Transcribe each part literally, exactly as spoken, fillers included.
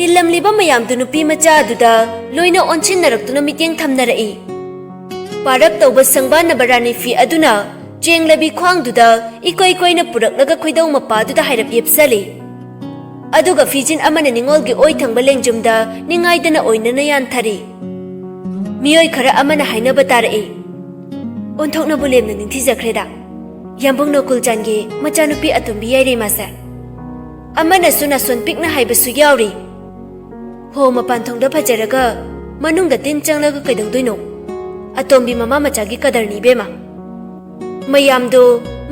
ꯇꯤꯜꯂꯝꯂꯤꯕ ꯃꯌꯥꯝꯗꯨ ꯅꯨꯄꯤ ꯃꯆꯥ ꯑꯗꯨꯗ ꯂꯣꯏꯅ ꯑꯣꯟꯁꯤꯟꯅꯔꯛꯇꯨꯅ ꯃꯤꯠꯌꯦꯡ ꯊꯝꯅꯔꯛꯏ꯫ ꯄꯥꯔꯞ ꯇꯧꯕ ꯁꯪꯕꯥꯟꯅꯕ ꯔꯥꯅꯤ ꯐꯤ ꯑꯗꯨꯅ ꯆꯦꯡꯂꯕꯤ ꯈ꯭ꯋꯥꯡꯗꯨꯗ ꯏꯀꯣꯏ ꯀꯣꯏꯅ ꯄꯨꯔꯛꯂꯒ ꯈꯣꯏꯗꯧ ꯃꯄꯥꯗꯨꯗ ꯍꯥꯏꯔꯞ ꯌꯦꯞꯁꯜꯂꯤ꯫ ꯑꯗꯨꯒ ꯐꯤꯖꯤꯟ ꯑꯃꯅ ꯅꯤꯉꯣꯜꯒꯤ ꯑꯣꯏ ꯊꯪꯕ ꯂꯦꯡꯖꯨꯝꯗ ꯅꯤꯡꯉꯥꯏꯗꯅ ꯑꯣꯏꯅꯅ ꯌꯥꯟꯊꯔꯤ꯫ ꯃꯤꯑꯣꯏ ꯈꯔ ꯑꯃꯅ ꯍꯥꯏꯅꯕ ꯇꯥꯔꯛꯏ, "ꯑꯣꯟꯊꯣꯛꯅꯕꯨ ꯂꯦꯝꯅ ꯅꯤꯡꯊꯤꯖꯈ꯭ꯔꯦꯗ, ꯌꯥꯝꯕꯨꯡ ꯅꯣꯀꯨꯜꯆꯥꯟꯒꯤ ꯃꯆꯥꯅꯨꯄꯤ ꯑꯇꯣꯝꯕꯤ ꯌꯥꯏꯔꯩꯃꯥꯁꯦ꯫ ꯑꯃꯅꯁꯨ ꯅꯥꯁꯣꯟ ꯄꯤꯛꯅ ꯍꯥꯏꯕꯁꯨ ꯌꯥꯎꯔꯤ꯫ ꯍꯣ, ꯃꯄꯥꯟ ꯊꯣꯡꯗ ꯐꯖꯔꯒ ꯃꯅꯨꯡꯗ ꯇꯤꯟ ꯆꯪꯂꯒ ꯀꯩꯗꯧꯗꯣꯏꯅꯣ? ꯑꯇꯣꯝꯕꯤ ꯃꯃꯥ ꯃꯆꯥꯒꯤ ꯀꯗꯔꯅꯤ ꯏꯕꯦꯝꯃ꯫ ꯃꯌꯥꯝꯗꯣ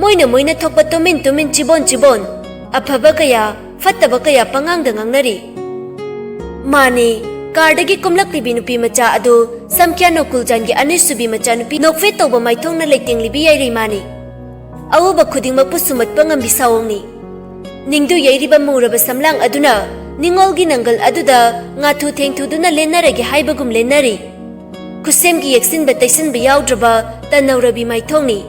ꯃꯣꯏꯅ ꯃꯣꯏꯅ ꯊꯣꯛꯄ ꯇꯨꯃꯤꯟ ꯇꯨꯃꯤꯟ ꯆꯤꯕꯣꯟ ꯆꯤꯕꯣꯟ ꯑꯐꯕ ꯀꯌꯥ, ꯐꯠꯇꯕ ꯀꯌꯥ ꯄꯉꯥꯡꯗ ꯉꯥꯡꯅꯔꯤ꯫ ꯃꯥꯅꯤ, ꯀꯥꯔꯗꯒꯤ ꯀꯨꯝꯂꯛꯂꯤꯕꯤ ꯅꯨꯄꯤ ꯃꯆꯥ ꯑꯗꯨ ꯁꯝꯈ꯭ꯌꯥ ꯅꯣꯀꯨꯜꯆꯥꯟꯒꯤ ꯑꯅꯤꯁꯨꯕꯤ ꯃꯆꯥꯅꯨꯄꯤ ꯅꯣꯛꯐꯦꯠ ꯇꯧꯕ ꯃꯥꯏꯊꯣꯡꯅ ꯂꯩꯇꯦꯡꯂꯤꯕꯤ ꯌꯥꯏꯔꯩꯃꯥꯅꯤ꯫ ꯑꯎꯕ ꯈꯨꯗꯤꯡꯃꯛꯄꯨ ꯁꯨꯝꯃꯠꯄ ꯉꯝꯕꯤ ꯁꯥꯑꯣꯡꯅꯤ꯫ ꯅꯤꯡꯗꯨ ꯌꯩꯔꯤꯕ ꯃꯨꯔꯕ ꯁꯝꯂꯥꯡ ꯑꯗꯨꯅ ꯅꯤꯡꯉꯣꯜꯒꯤ ꯅꯪꯒꯜ ꯑꯗꯨꯗ ꯉꯥꯊꯨ ꯊꯦꯡꯊꯨꯗꯨꯅ ꯂꯦꯟꯅꯔꯒꯦ ꯍꯥꯏꯕꯒꯨꯝ ꯂꯦꯟꯅꯔꯤ꯫ ꯈꯨꯠꯁꯦꯝꯒꯤ ꯌꯦꯛꯁꯤꯟꯕ ꯇꯩꯁꯤꯟꯕ ꯌꯥꯎꯗ꯭ꯔꯕ ꯇꯟꯅꯧꯔꯕꯤ ꯃꯥꯏꯊꯣꯡꯅꯤ꯫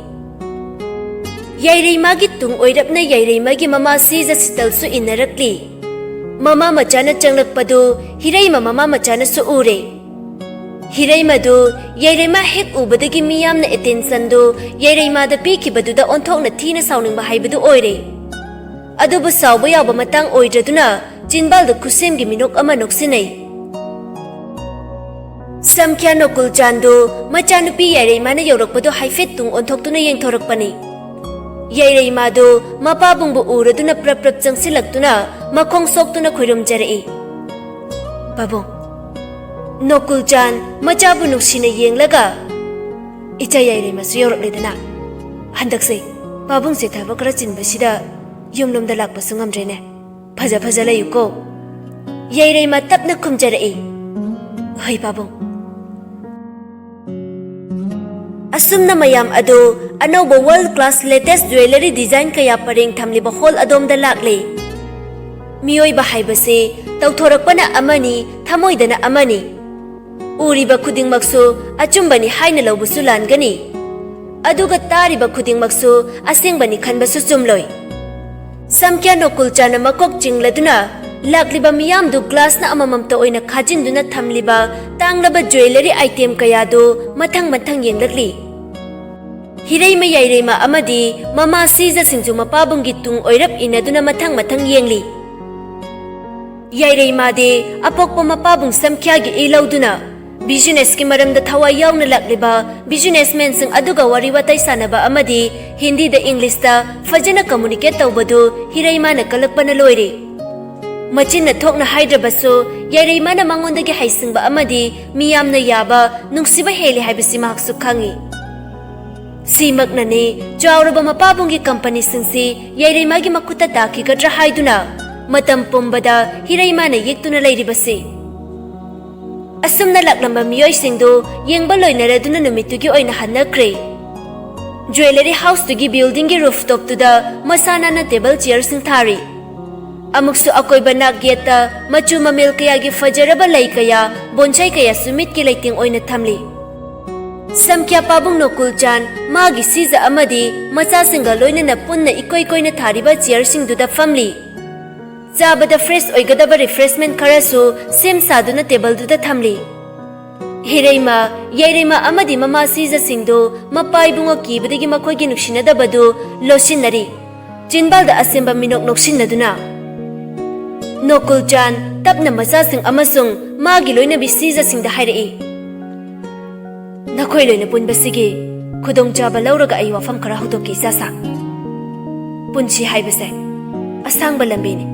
ꯌꯥꯏꯔꯩꯃꯥꯒꯤ ꯇꯨꯡ ꯑꯣꯏꯔꯞꯅ ꯌꯥꯏꯔꯩꯃꯥꯒꯤ ꯃꯃꯥ ꯁꯤꯖ ꯁꯤꯇꯜꯁꯨ ꯏꯟꯅꯔꯛꯂꯤ꯫ ꯃꯃꯥ ꯃꯆꯥꯅ ꯆꯪꯂꯛꯄꯗꯨ ꯍꯤꯔꯩꯃ ꯃꯃꯥ ꯃꯆꯥꯅꯁꯨ ꯎꯔꯦ꯫ ꯍꯤꯔꯩꯃꯗꯨ ꯌꯥꯏꯔꯩꯃ ꯍꯦꯛ ꯎꯕꯗꯒꯤ ꯃꯤꯌꯥꯝꯅ ꯑꯦꯇꯦꯟꯁꯟꯗꯨ ꯌꯥꯏꯔꯩꯃꯥꯗ ꯄꯤꯈꯤꯕꯗꯨꯗ ꯑꯣꯟꯊꯣꯛꯅ ꯊꯤꯅ ꯁꯥꯎꯅꯤꯡꯕ ꯍꯥꯏꯕꯗꯨ ꯑꯣꯏꯔꯦ꯫ ꯑꯗꯨꯕꯨ ꯁꯥꯎꯕ ꯌꯥꯎꯕ ꯃꯇꯥꯡ ꯑꯣꯏꯗ꯭ꯔꯗꯨꯅ ꯆꯤꯟꯕꯥꯜꯗ ꯈꯨꯠꯁꯦꯝꯒꯤ ꯃꯤꯅꯣꯛ ꯑꯃ ꯅꯣꯛꯁꯤꯟꯅꯩ꯫ ꯁꯝꯈ꯭ꯌꯥ ꯅꯣꯀꯨꯜꯆꯥꯟꯗꯨ ꯃꯆꯥꯅꯨꯄꯤ ꯌꯥꯏꯔꯩꯃꯥꯅ ꯌꯧꯔꯛꯄꯗꯨ ꯍꯥꯏꯐꯦꯠ ꯇꯨꯡ ꯑꯣꯟꯊꯣꯛꯇꯨꯅ ꯌꯦꯡꯊꯣꯔꯛꯄꯅꯤ꯫ ꯌꯥꯏꯔꯩꯃꯥꯗꯨ ꯃꯄꯥꯕꯨꯡꯕꯨ ꯎꯔꯗꯨꯅ ꯄ꯭ꯔꯞ ꯄ꯭ꯔꯞ ꯆꯪꯁꯤꯜꯂꯛꯇꯨꯅ ꯃꯈꯣꯡ ꯁꯣꯛꯇꯨꯅ ꯈꯣꯏꯔꯨꯝꯖꯔꯛꯏ꯫ "ꯄꯥꯕꯨꯡ꯫" ꯅꯣꯀꯨꯜꯆꯥꯟ ꯃꯆꯥꯕꯨ ꯅꯨꯡꯁꯤꯅ ꯌꯦꯡꯂꯒ, "ꯏꯆꯥ ꯌꯥꯏꯔꯩꯃꯁꯨ ꯌꯧꯔꯛꯂꯦꯗꯅ꯫ ꯍꯟꯗꯛꯁꯦ ꯄꯥꯕꯨꯡꯁꯦ ꯊꯕꯛ ꯈꯔ ꯆꯤꯟꯕꯁꯤꯗ ꯌꯨꯝꯂꯣꯝꯗ ꯂꯥꯛꯄꯁꯨ ꯉꯝꯗ꯭ꯔꯦꯅꯦ꯫ ꯐꯖ ꯐꯖ ꯂꯩꯌꯨꯀꯣ꯫" ꯌꯥꯏꯔꯩꯃ ꯇꯞꯅ ꯈꯨꯝꯖꯔꯛꯏ, "ꯍꯣꯏ ꯄꯥꯕꯨꯡ꯫" ꯑꯁꯨꯝꯅ ꯃꯌꯥꯝ ꯑꯗꯨ ꯑꯅꯧꯕ world class latest jewellery design ꯀꯌꯥ ꯄꯔꯦꯡ ꯊꯝꯂꯤꯕ ꯍꯣꯜ ꯑꯗꯣꯝꯗ ꯂꯥꯛꯂꯦ꯫ ꯃꯤꯑꯣꯏꯕ ꯍꯥꯏꯕꯁꯤ ꯇꯧꯊꯣꯔꯛꯄꯅ ꯑꯃꯅꯤ, ꯊꯃꯣꯏꯗꯅ ꯑꯃꯅꯤ꯫ ꯎꯔꯤꯕ ꯈꯨꯗꯤꯡꯃꯛꯁꯨ ꯑꯆꯨꯝꯕꯅꯤ ꯍꯥꯏꯅ ꯂꯧꯕꯁꯨ ꯂꯥꯟꯒꯅꯤ, ꯑꯗꯨꯒ ꯇꯥꯔꯤꯕ ꯈꯨꯗꯤꯡꯃꯛꯁꯨ ꯑꯁꯦꯡꯕꯅꯤ ꯈꯟꯕꯁꯨ ꯆꯨꯝꯂꯣꯏ꯫ ꯁꯝꯀ꯭ꯌꯥ ꯅꯣꯀꯨꯜꯆꯥꯅ ꯃꯀꯣꯛ ꯆꯤꯡꯂꯗꯨꯅ ꯂꯥꯛꯂꯤꯕ ꯃꯤꯌꯥꯝꯗꯨ ꯒ꯭ꯂꯥꯁꯅ ꯑꯃꯃꯝꯇ ꯑꯣꯏꯅ ꯈꯥꯖꯤꯟꯗꯨꯅ ꯊꯝꯂꯤꯕ ꯇꯥꯡꯂꯕ ꯖ꯭ꯋꯦꯂꯔꯤ ꯑꯥꯏꯇꯦꯝ ꯀꯌꯥꯗꯨ ꯃꯊꯪ ꯃꯊꯪ ꯌꯦꯡꯂꯛꯂꯤ꯫ ꯍꯤꯔꯩꯃ, ꯌꯥꯏꯔꯩꯃ ꯑꯃꯗꯤ ꯃꯃꯥ ꯁꯤꯖꯁꯤꯡꯁꯨ ꯃꯄꯥꯕꯨꯡꯒꯤ ꯇꯨꯡ ꯑꯣꯏꯔꯞ ꯏꯟꯅꯗꯨꯅ ꯃꯊꯪ ꯃꯊꯪ ꯌꯦꯡꯂꯤ꯫ ꯌꯥꯏꯔꯩꯃꯥꯗꯤ ꯑꯄꯣꯛꯄ ꯃꯄꯥꯕꯨꯡ ꯁꯝꯈ꯭ꯌꯥꯒꯤ ꯏ ꯂꯧꯗꯨꯅ ꯕꯤꯖꯤꯅꯦꯁꯀꯤ ꯃꯔꯝꯗ ꯊꯋꯥꯏ ꯌꯥꯎꯅ ꯂꯥꯛꯂꯤꯕ ꯕꯤꯖꯤꯅꯦꯁꯃꯦꯟꯁꯤꯡ ꯑꯗꯨꯒ ꯋꯥꯔꯤ ꯋꯥꯇꯥꯏ ꯁꯥꯟꯅꯕ ꯑꯃꯗꯤ ꯍꯤꯟꯗꯤꯗ ꯏꯪꯂꯤꯁꯇ ꯐꯖꯅ ꯀꯝꯃꯨꯅꯤꯀꯦꯠ ꯇꯧꯕꯗꯨ ꯍꯤꯔꯩꯃꯥꯅ ꯀꯜꯂꯛꯄꯅ ꯂꯣꯏꯔꯦ꯫ ꯃꯆꯤꯟꯅ ꯊꯣꯛꯅ ꯍꯥꯏꯗ꯭ꯔꯕꯁꯨ, ꯌꯥꯏꯔꯩꯃꯥꯅ ꯃꯉꯣꯟꯗꯒꯤ ꯍꯩꯁꯤꯡꯕ ꯑꯃꯗꯤ ꯃꯤꯌꯥꯝꯅ ꯌꯥꯕ, ꯅꯨꯡꯁꯤꯕ ꯍꯦꯜꯂꯤ ꯍꯥꯏꯕꯁꯤ ꯃꯍꯥꯛꯁꯨ ꯈꯪꯏ꯫ ꯁꯤꯃꯛꯅꯅꯤ ꯆꯥꯎꯔꯕ ꯃꯄꯥꯕꯨꯡꯒꯤ ꯀꯝꯄꯅꯤꯁꯤꯡꯁꯤ ꯌꯥꯏꯔꯩꯃꯥꯒꯤ ꯃꯈꯨꯠꯇ ꯇꯥꯈꯤꯒꯗ꯭ꯔꯥ ꯍꯥꯏꯗꯨꯅ ꯃꯇꯝ ꯄꯨꯝꯕꯗ ꯍꯤꯔꯩꯃꯥꯅ ꯌꯦꯛꯇꯨꯅ ꯂꯩꯔꯤꯕꯁꯤ꯫ ꯑꯁꯨꯝꯅ ꯂꯥꯛꯂꯝꯕ ꯃꯤꯑꯣꯏꯁꯤꯡꯗꯨ ꯌꯦꯡꯕ ꯂꯣꯏꯅꯔꯗꯨꯅ ꯅꯨꯃꯤꯠꯇꯨꯒꯤ ꯑꯣꯏꯅ ꯍꯟꯅꯈ꯭ꯔꯦ꯫ ꯖ꯭ꯋꯦꯂꯔꯤ ꯍꯥꯎꯁꯇꯨꯒꯤ ꯕꯤꯜꯗꯤꯡꯒꯤ ꯔꯨꯐꯇꯣꯞꯇꯨꯗ ꯃꯁꯥ ꯅꯥꯟꯅ ꯇꯦꯕꯜ ꯆꯤꯌꯔꯁꯤꯡ ꯊꯥꯔꯤ꯫ ꯑꯃꯨꯛꯁꯨ ꯑꯀꯣꯏꯕ ꯅꯥꯛ ꯌꯦꯠꯇ ꯃꯆꯨ ꯃꯃꯦꯜ ꯀꯌꯥꯒꯤ ꯐꯖꯔꯕ ꯂꯩ ꯀꯌꯥ, ꯕꯣꯟꯁꯥꯏ ꯀꯌꯥꯁꯨ ꯃꯤꯠꯀꯤ ꯂꯩꯇꯦꯡ ꯑꯣꯏꯅ ꯊꯝꯂꯤ꯫ ꯁꯝꯈ꯭ꯌꯥ ꯄꯥꯕꯨꯡ ꯅꯣꯀꯨꯜ ꯆꯥꯟ, ꯃꯥꯒꯤ ꯁꯤꯖ ꯑꯃꯗꯤ ꯃꯆꯥꯁꯤꯡꯒ ꯂꯣꯏꯅꯅ ꯄꯨꯟꯅ ꯏꯀꯣꯏ ꯀꯣꯏꯅ ꯊꯥꯔꯤꯕ ꯆꯤꯌꯔꯁꯤꯡꯗꯨꯗ ꯐꯝꯂꯤ꯫ ꯆꯥꯕꯗ ꯐ꯭ꯔꯦꯁ ꯑꯣꯏꯒꯗꯕ ꯔꯤꯐ꯭ꯔꯦꯁꯃꯦꯟ ꯈꯔꯁꯨ ꯁꯦꯝ ꯁꯥꯗꯨꯅ ꯇꯦꯕꯜꯗꯨꯗ ꯊꯝꯂꯤ꯫ ꯍꯤꯔꯩꯃ, ꯌꯥꯏꯔꯩꯃ ꯑꯃꯗꯤ ꯃꯃꯥ ꯁꯤꯖꯁꯤꯡꯗꯨ ꯃꯄꯥ ꯏꯕꯨꯡꯉꯣ ꯀꯤꯕꯗꯒꯤ ꯃꯈꯣꯏꯒꯤ ꯅꯨꯡꯁꯤꯅꯗꯕꯗꯨ ꯂꯣꯠꯁꯤꯟꯅꯔꯤ꯫ ꯆꯤꯟꯕꯥꯜꯗ ꯑꯁꯦꯝꯕ ꯃꯤꯅꯣꯛ ꯅꯣꯛꯁꯤꯟꯅꯗꯨꯅ ꯅꯣꯀꯨꯜ ꯆꯥꯟ ꯇꯞꯅ ꯃꯆꯥꯁꯤꯡ ꯑꯃꯁꯨꯡ ꯃꯥꯒꯤ ꯂꯣꯏꯅꯕꯤ ꯁꯤꯖꯁꯤꯡꯗ ꯍꯥꯏꯔꯛꯏ, "ꯅꯈꯣꯏ ꯂꯣꯏꯅ ꯄꯨꯟꯕꯁꯤꯒꯤ ꯈꯨꯗꯣꯡꯆꯥꯕ ꯂꯧꯔꯒ ꯑꯩ ꯋꯥꯐꯝ ꯈꯔ ꯍꯧꯗꯣꯛꯀꯦ, ꯏꯆꯥꯁꯥ꯫ ꯄꯨꯟꯁꯤ ꯍꯥꯏꯕꯁꯦ ꯑꯁꯥꯡꯕ ꯂꯝꯕꯤꯅꯤ,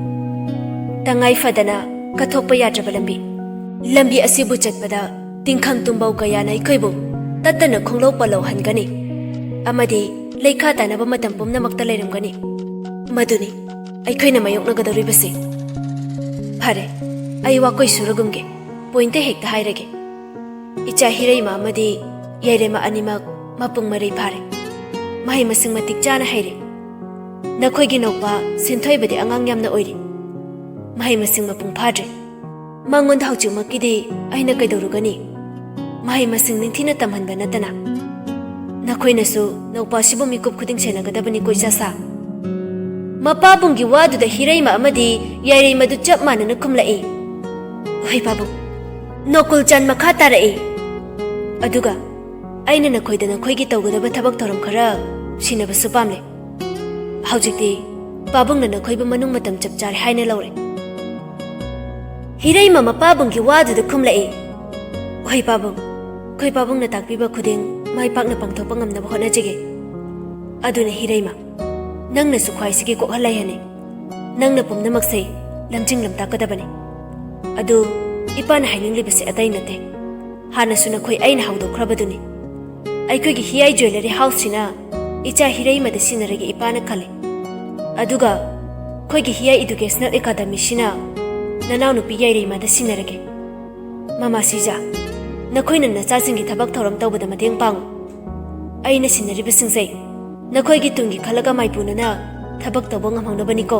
ꯇꯉꯥꯏ ꯐꯗꯅ ꯀꯠꯊꯣꯛꯄ ꯌꯥꯗ꯭ꯔꯕ ꯂꯝꯕꯤ꯫ ꯂꯝꯕꯤ ꯑꯁꯤꯕꯨ ꯆꯠꯄꯗ ꯇꯤꯡꯈꯪ ꯇꯨꯝꯕꯧ ꯀꯌꯥꯅ ꯑꯩꯈꯣꯏꯕꯨ ꯇꯠꯇꯅ ꯈꯣꯡꯂꯧ ꯄꯜꯂꯧꯍꯟꯒꯅꯤ ꯑꯃꯗꯤ ꯂꯩꯈꯥ ꯇꯥꯅꯕ ꯃꯇꯝ ꯄꯨꯝꯅꯃꯛꯇ ꯂꯩꯔꯝꯒꯅꯤ꯫ ꯃꯗꯨꯅꯤ ꯑꯩꯈꯣꯏꯅ ꯃꯥꯌꯣꯛꯅꯒꯗꯧꯔꯤꯕꯁꯤ꯫ ꯐꯔꯦ, ꯑꯩ ꯋꯥꯀꯣꯏ ꯁꯨꯔꯒꯨꯝꯒꯦ, ꯄꯣꯏꯟꯇ ꯍꯦꯛꯇ ꯍꯥꯏꯔꯒꯦ꯫ ꯏꯆꯥ ꯍꯤꯔꯩꯃ ꯑꯃꯗꯤ ꯌꯥꯏꯔꯩꯃ ꯑꯅꯤꯃꯛ ꯃꯄꯨꯡ ꯃꯔꯩ ꯐꯥꯔꯦ꯫ ꯃꯍꯩ ꯃꯁꯤꯡ ꯃꯇꯤꯛ ꯆꯥꯅ ꯍꯩꯔꯦ꯫ ꯅꯈꯣꯏꯒꯤ ꯅꯧꯄꯥ ꯁꯤꯟꯊꯣꯏꯕꯗꯤ ꯑꯉꯥꯡ ꯌꯥꯝꯅ ꯑꯣꯏꯔꯤ꯫ ꯃꯍꯩ ꯃꯁꯤꯡ ꯃꯄꯨꯡ ꯐꯥꯗ꯭ꯔꯤ꯫ ꯃꯉꯣꯟꯗ ꯍꯧꯖꯤꯛꯃꯛꯀꯤꯗꯤ ꯑꯩꯅ ꯀꯩꯗꯧꯔꯨꯒꯅꯤ? ꯃꯍꯩ ꯃꯁꯤꯡ ꯅꯤꯡꯊꯤꯅ ꯇꯝꯍꯟꯕ ꯅꯠꯇꯅ꯫ ꯅꯈꯣꯏꯅꯁꯨ ꯅꯧꯄꯥꯁꯤꯕꯨ ꯃꯤꯀꯨꯞ ꯈꯨꯗꯤꯡ ꯁꯦꯟꯅꯒꯗꯕꯅꯤꯀꯣ, ꯏꯆꯥꯁꯥ꯫ ꯃꯄꯥꯕꯨꯡꯒꯤ ꯋꯥꯗꯨꯗ ꯍꯤꯔꯩꯃ ꯑꯃꯗꯤ ꯌꯥꯏꯔꯩꯃꯗꯨ ꯆꯞ ꯃꯥꯟꯅꯅ ꯈꯨꯝꯂꯛꯏ꯫ ꯍꯣꯏ ꯄꯥꯕꯨꯡ꯫ ꯅꯣꯀꯨꯜ ꯆꯥꯟ ꯃꯈꯥ ꯇꯥꯔꯛꯏ꯫ ꯑꯗꯨꯒ ꯑꯩꯅ ꯅꯈꯣꯏꯗ ꯅꯈꯣꯏꯒꯤ ꯇꯧꯒꯗꯕ ꯊꯕꯛ ꯊꯧꯔꯝ ꯈꯔ ꯁꯤꯟꯅꯕꯁꯨ ꯄꯥꯝꯂꯦ꯫ ꯍꯧꯖꯤꯛꯇꯤ ꯄꯥꯕꯨꯡꯅ ꯅꯈꯣꯏꯕꯨ ꯃꯅꯨꯡ ꯃꯇꯝ ꯆꯞ ꯆꯥꯔꯦ ꯍꯥꯏꯅ ꯂꯧꯔꯦ꯫ ꯍꯤꯔꯩꯃ ꯃꯄꯥꯕꯨꯡꯒꯤ ꯋꯥꯗꯨꯗ ꯈꯨꯝꯂꯛꯏ꯫ ꯍꯣꯏ ꯄꯥꯕꯨꯡ, ꯑꯩꯈꯣꯏ ꯄꯥꯕꯨꯡꯅ ꯇꯥꯛꯄꯤꯕ ꯈꯨꯗꯤꯡ ꯃꯥꯏ ꯄꯥꯛꯅ ꯄꯥꯡꯊꯣꯛꯄ ꯉꯝꯅꯕ ꯍꯣꯠꯅꯖꯒꯦ꯫ ꯑꯗꯨꯅ ꯍꯤꯔꯩꯃ, ꯅꯪꯅꯁꯨ ꯈ꯭ꯋꯥꯏꯁꯤꯒꯤ ꯀꯣꯛꯍꯜ ꯂꯩꯍꯟꯅꯤ꯫ ꯅꯪꯅ ꯄꯨꯝꯅꯃꯛꯁꯦ ꯂꯝꯖꯤꯡ ꯂꯝꯇꯥꯛꯀꯗꯕꯅꯤ꯫ ꯑꯗꯨ ꯏꯄꯥꯅ ꯍꯥꯏꯅꯤꯡꯂꯤꯕꯁꯤ ꯑꯇꯩ ꯅꯠꯇꯦ꯫ ꯍꯥꯟꯅꯁꯨ ꯅꯈꯣꯏ ꯑꯩꯅ ꯍꯧꯗꯣꯛꯈ꯭ꯔꯕꯗꯨꯅꯤ꯫ ꯑꯩꯈꯣꯏꯒꯤ ꯍꯤꯌꯥꯏ ꯖ꯭ꯋꯦꯂꯔꯤ ꯍꯥꯎꯁꯁꯤꯅ ꯏꯆꯥ ꯍꯤꯔꯩꯃꯗ ꯁꯤꯟꯅꯔꯒꯦ ꯏꯄꯥꯅ ꯈꯜꯂꯤ꯫ ꯑꯗꯨꯒ ꯑꯩꯈꯣꯏꯒꯤ ꯍꯤꯌꯥꯏ ꯏꯗꯨꯀꯦꯁꯅꯦꯜ ꯑꯦꯀꯥꯗꯃꯤꯁꯤꯅ ꯅꯅꯥꯎꯅꯨꯄꯤ ꯌꯥꯏꯔꯩꯃꯗ ꯁꯤꯟꯅꯔꯒꯦ꯫ ꯃꯃꯥ ꯁꯤꯖ, ꯅꯈꯣꯏꯅ ꯅꯆꯥꯁꯤꯡꯒꯤ ꯊꯕꯛ ꯊꯧꯔꯝ ꯇꯧꯕꯗ ꯃꯇꯦꯡ ꯄꯥꯡꯉꯨ꯫ ꯑꯩꯅ ꯁꯤꯟꯅꯔꯤꯕꯁꯤꯡꯁꯦ ꯅꯈꯣꯏꯒꯤ ꯇꯨꯡꯒꯤ ꯈꯜꯂꯒ ꯃꯥꯏꯄꯨꯅꯅ ꯊꯕꯛ ꯇꯧꯕ ꯉꯝꯍꯧꯅꯕꯅꯤꯀꯣ꯫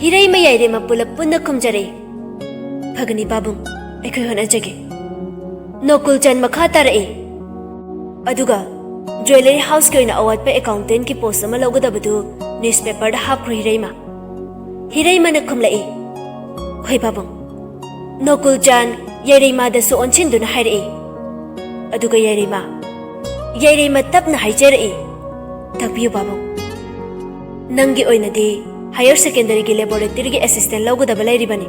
ꯍꯤꯔꯩꯃ ꯌꯥꯏꯔꯩꯃ ꯄꯨꯂꯞ ꯄꯨꯟꯅ ꯈꯨꯝꯖꯔꯦ꯫ ꯐꯒꯅꯤ ꯄꯥꯕꯨꯡ, ꯑꯩꯈꯣꯏ ꯍꯣꯠꯅꯖꯒꯦ꯫ ꯅꯣꯀꯨꯜ ꯆꯥꯟ ꯃꯈꯥ ꯇꯥꯔꯛꯏ꯫ ꯑꯗꯨꯒ ꯖ꯭ꯋꯦꯂꯔꯤ ꯍꯥꯎꯁꯀꯤ ꯑꯣꯏꯅ ꯑꯋꯥꯠꯄ ꯑꯦꯀꯥꯎꯟꯇꯦꯟꯠꯀꯤ ꯄꯣꯁ ꯑꯃ ꯂꯧꯒꯗꯕꯗꯨ ꯅ꯭ꯌꯨꯁꯄꯦꯄꯔꯗ ꯍꯥꯞꯈ꯭ꯔꯣ ꯍꯤꯔꯩꯃ꯫ ꯍꯤꯔꯩꯃꯅ ꯈꯨꯝꯂꯛꯏ, ꯍꯣꯏ ꯄꯥꯕꯨꯡ꯫ ꯅꯣꯀꯨꯜ ꯆꯥꯟ ꯌꯥꯏꯔꯩꯃꯥꯗꯁꯨ ꯑꯣꯟꯁꯤꯟꯗꯨꯅ ꯍꯥꯏꯔꯛꯏ꯫ ꯑꯗꯨꯒ ꯌꯥꯏꯔꯩꯃꯥ, ꯌꯥꯏꯔꯩꯃ ꯇꯞꯅ ꯍꯥꯏꯖꯔꯛꯏ, ꯇꯥꯛꯄꯤꯌꯨ ꯄꯥꯕꯨꯡ꯫ ꯅꯪꯒꯤ ꯑꯣꯏꯅꯗꯤ ꯍꯥꯌꯔ ꯁꯦꯀꯦꯟꯗꯔꯤꯒꯤ ꯂꯦꯕꯣꯔꯦꯇꯔꯤꯒꯤ ꯑꯦꯁꯤꯁꯇꯦꯟꯠ ꯂꯧꯒꯗꯕ ꯂꯩꯔꯤꯕꯅꯤ꯫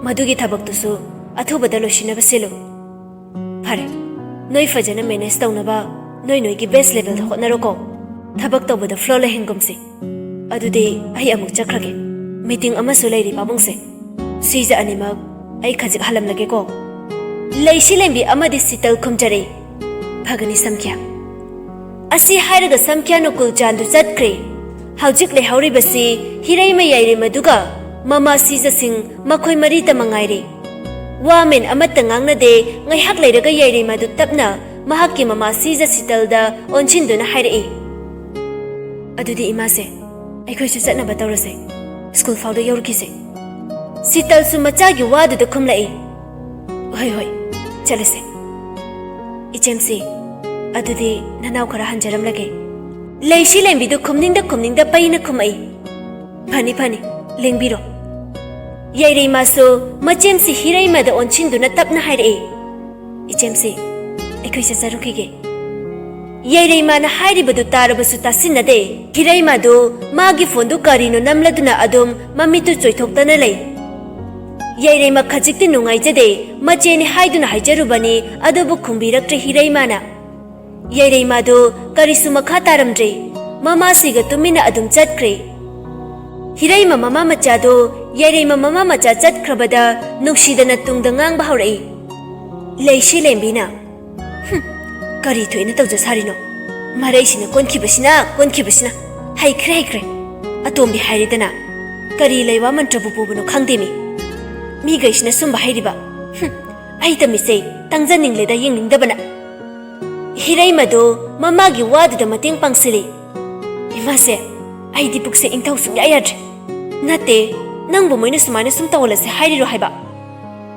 ꯃꯗꯨꯒꯤ ꯊꯕꯛꯇꯨꯁꯨ ꯑꯊꯨꯕꯗ ꯂꯣꯏꯁꯤꯟꯅꯕ ꯁꯤꯜꯂꯨ꯫ ꯐꯔꯦ, ꯅꯣꯏ ꯐꯖꯅ ꯃꯦꯅꯦꯖ ꯇꯧꯅꯕ ꯅꯣꯏ ꯅꯣꯏꯒꯤ ꯕꯦꯁ ꯂꯦꯚꯦꯜꯗ ꯍꯣꯠꯅꯔꯣꯀꯣ꯫ ꯊꯕꯛ ꯇꯧꯕꯗ ꯐ꯭ꯂꯣ ꯂꯩꯍꯟꯒꯨꯝꯁꯤ꯫ ꯑꯗꯨꯗꯤ ꯑꯩ ꯑꯃꯨꯛ ꯆꯠꯈ꯭ꯔꯒꯦ꯫ ꯃꯤꯇꯤꯡ ꯑꯃꯁꯨ ꯂꯩꯔꯤ ꯄꯥꯕꯨꯡꯁꯦ꯫ ꯁꯤꯖ ꯑꯅꯤꯃꯛ ꯑꯩ ꯈꯖꯤꯛ ꯍꯜꯂꯝꯂꯒꯦꯀꯣ꯫ ꯂꯩꯁꯤ ꯂꯦꯝꯕꯤ ꯑꯃꯗꯤ ꯁꯤꯇꯜ ꯈꯨꯝꯖꯔꯦ꯫ ꯐꯒꯅꯤ ꯁꯝꯈ꯭ꯌꯥ꯫ ꯑꯁꯤ ꯍꯥꯏꯔꯒ ꯁꯝꯈ꯭ꯌꯥ ꯅꯣꯀꯨꯜ ꯆꯥꯟꯗꯨ ꯆꯠꯈ꯭ꯔꯦ꯫ ꯍꯧꯖꯤꯛ ꯂꯩꯍꯧꯔꯤꯕꯁꯤ ꯍꯤꯔꯩꯃ ꯌꯥꯏꯔꯩꯃꯗꯨꯒ ꯃꯃꯥ ꯁꯤꯖꯁꯤꯡ ꯃꯈꯣꯏ ꯃꯔꯤꯇ ꯃꯉꯥꯏꯔꯦ꯫ ꯋꯥꯃꯦꯟ ꯑꯃꯠꯇ ꯉꯥꯡꯅꯗꯦ꯫ ꯉꯥꯏꯍꯥꯛ ꯂꯩꯔꯒ ꯌꯥꯏꯔꯩꯃꯥꯗꯨ ꯇꯞꯅ ꯃꯍꯥꯛꯀꯤ ꯃꯃꯥ ꯁꯤꯖ ꯁꯤꯇꯜꯗ ꯑꯣꯟꯁꯤꯟꯗꯨꯅ ꯍꯥꯏꯔꯛꯏ, ꯑꯗꯨꯗꯤ ꯏꯃꯥꯁꯦ, ꯑꯩꯈꯣꯏꯁꯨ ꯆꯠꯅꯕ ꯇꯧꯔꯁꯦ꯫ ꯁ꯭ꯀꯨꯜ ꯐꯥꯎꯗ ꯌꯧꯔꯨꯈꯤꯁꯦ꯫ ꯁꯤꯇꯜꯁꯨ ꯃꯆꯥꯒꯤ ꯋꯥꯗꯨꯗ ꯈꯨꯝꯂꯛꯏ, ꯍꯣꯏ ꯍꯣꯏ, ꯆꯠꯂꯁꯦ꯫ ꯏꯆꯦꯝꯁꯤ, ꯑꯗꯨꯗꯤ ꯅꯅꯥꯎ ꯈꯔ ꯍꯟꯖꯔꯝꯂꯒꯦ꯫ ꯂꯩꯁꯤ ꯂꯦꯝꯕꯤꯗꯨ ꯈꯨꯝꯅꯤꯡꯗ ꯈꯨꯝꯅꯤꯡꯗ ꯄꯩꯅ ꯈꯨꯝꯃꯛꯏ, "ꯐꯅꯤ, ꯐꯅꯤ, ꯂꯦꯡꯕꯤꯔꯣ꯫" ꯌꯥꯏꯔꯩꯃꯥꯁꯨ ꯃꯆꯦꯝꯁꯤ ꯍꯤꯔꯩꯃꯗ ꯑꯣꯟꯁꯤꯟꯗꯨꯅ ꯇꯞꯅ ꯍꯥꯏꯔꯛꯏ, "ꯏꯆꯦꯝꯁꯤ, ꯑꯩꯈꯣꯏ ꯆꯠꯆꯔꯨꯈꯤꯒꯦ꯫" ꯌꯥꯏꯔꯩꯃꯥꯅ ꯍꯥꯏꯔꯤꯕꯗꯨ ꯇꯥꯔꯕꯁꯨ ꯇꯥꯁꯤꯟꯅꯗꯦ꯫ ꯍꯤꯔꯩꯃꯥꯗꯨ ꯃꯥꯒꯤ ꯐꯣꯟꯗꯨ ꯀꯔꯤꯅꯣ ꯅꯝꯂꯗꯨꯅ ꯑꯗꯨꯝ ꯃꯃꯤꯠꯇꯨ ꯆꯣꯏꯊꯣꯛꯇꯅ ꯂꯩ꯫ ꯌꯥꯏꯔꯩꯃ ꯈꯖꯤꯛꯇꯤ ꯅꯨꯡꯉꯥꯏꯖꯗꯦ꯫ ꯃꯆꯦꯅꯤ ꯍꯥꯏꯗꯨꯅ ꯍꯥꯏꯖꯔꯨꯕꯅꯤ, ꯑꯗꯨꯕꯨ ꯈꯨꯝꯕꯤꯔꯛꯇ꯭ꯔꯦ ꯍꯤꯔꯩꯃꯥꯅ꯫ ꯌꯥꯏꯔꯩꯃꯥꯗꯨ ꯀꯔꯤꯁꯨ ꯃꯈꯥ ꯇꯥꯔꯝꯗ꯭ꯔꯦ꯫ ꯃꯃꯥꯁꯤꯒ ꯇꯨꯃꯤꯟꯅ ꯑꯗꯨꯝ ꯆꯠꯈ꯭ꯔꯦ꯫ ꯍꯤꯔꯩꯃ ꯃꯃꯥ ꯃꯆꯥꯗꯨ ꯌꯥꯏꯔꯩꯃ ꯃꯃꯥ ꯃꯆꯥ ꯆꯠꯈ꯭ꯔꯕꯗ ꯅꯨꯡꯁꯤꯗꯅ ꯇꯨꯡꯗ ꯉꯥꯡꯕ ꯍꯧꯔꯛꯏ꯫ ꯂꯩꯁꯤ ꯂꯦꯝꯕꯤꯅ, "ꯍꯨꯝ, ꯀꯔꯤ ꯊꯣꯛꯏꯅ ꯇꯧꯖ ꯁꯥꯔꯤꯅꯣ? ꯃꯔꯩꯁꯤꯅ ꯀꯣꯟꯈꯤꯕꯁꯤꯅ, ꯀꯣꯟꯈꯤꯕꯁꯤꯅ꯫ ꯍꯩꯈ꯭ꯔꯦ, ꯍꯩꯈ꯭ꯔꯦ꯫ ꯑꯇꯣꯝꯕꯤ ꯍꯥꯏꯔꯦꯗꯅ꯫ ꯀꯔꯤ ꯂꯩꯋꯥ ꯃꯟꯇ꯭ꯔꯕꯨ ꯄꯨꯕꯅꯣ ꯈꯪꯗꯦꯃꯤ꯫ ꯃꯤꯈꯩꯁꯤꯅ ꯁꯨꯝꯕ ꯍꯩꯔꯤꯕ꯫ ꯍꯨꯝ, ꯑꯩ ꯇꯝꯃꯤꯁꯦ ꯇꯪꯖꯅꯤꯡꯂꯦꯗ, ꯌꯦꯡꯅꯤꯡꯗꯕꯅ꯫" ꯍꯤꯔꯩꯃꯗꯣ ꯃꯃꯥꯒꯤ ꯋꯥꯗꯨꯗ ꯃꯇꯦꯡ ꯄꯥꯡꯁꯤꯜꯂꯤ꯫ "ꯏꯃꯥꯁꯦ, ꯑꯩꯗꯤ ꯄꯨꯛꯁꯦ ꯏꯪꯊꯧ ꯁꯨꯡꯌꯥ ꯌꯥꯗ꯭ꯔꯦ꯫ ꯅꯠꯇꯦ, ꯅꯪꯕꯨ ꯃꯣꯏꯅ ꯁꯨꯃꯥꯏꯅ ꯁꯨꯝ ꯇꯧꯍꯜꯂꯁꯦ ꯍꯥꯏꯔꯤꯔꯣ ꯍꯥꯏꯕ?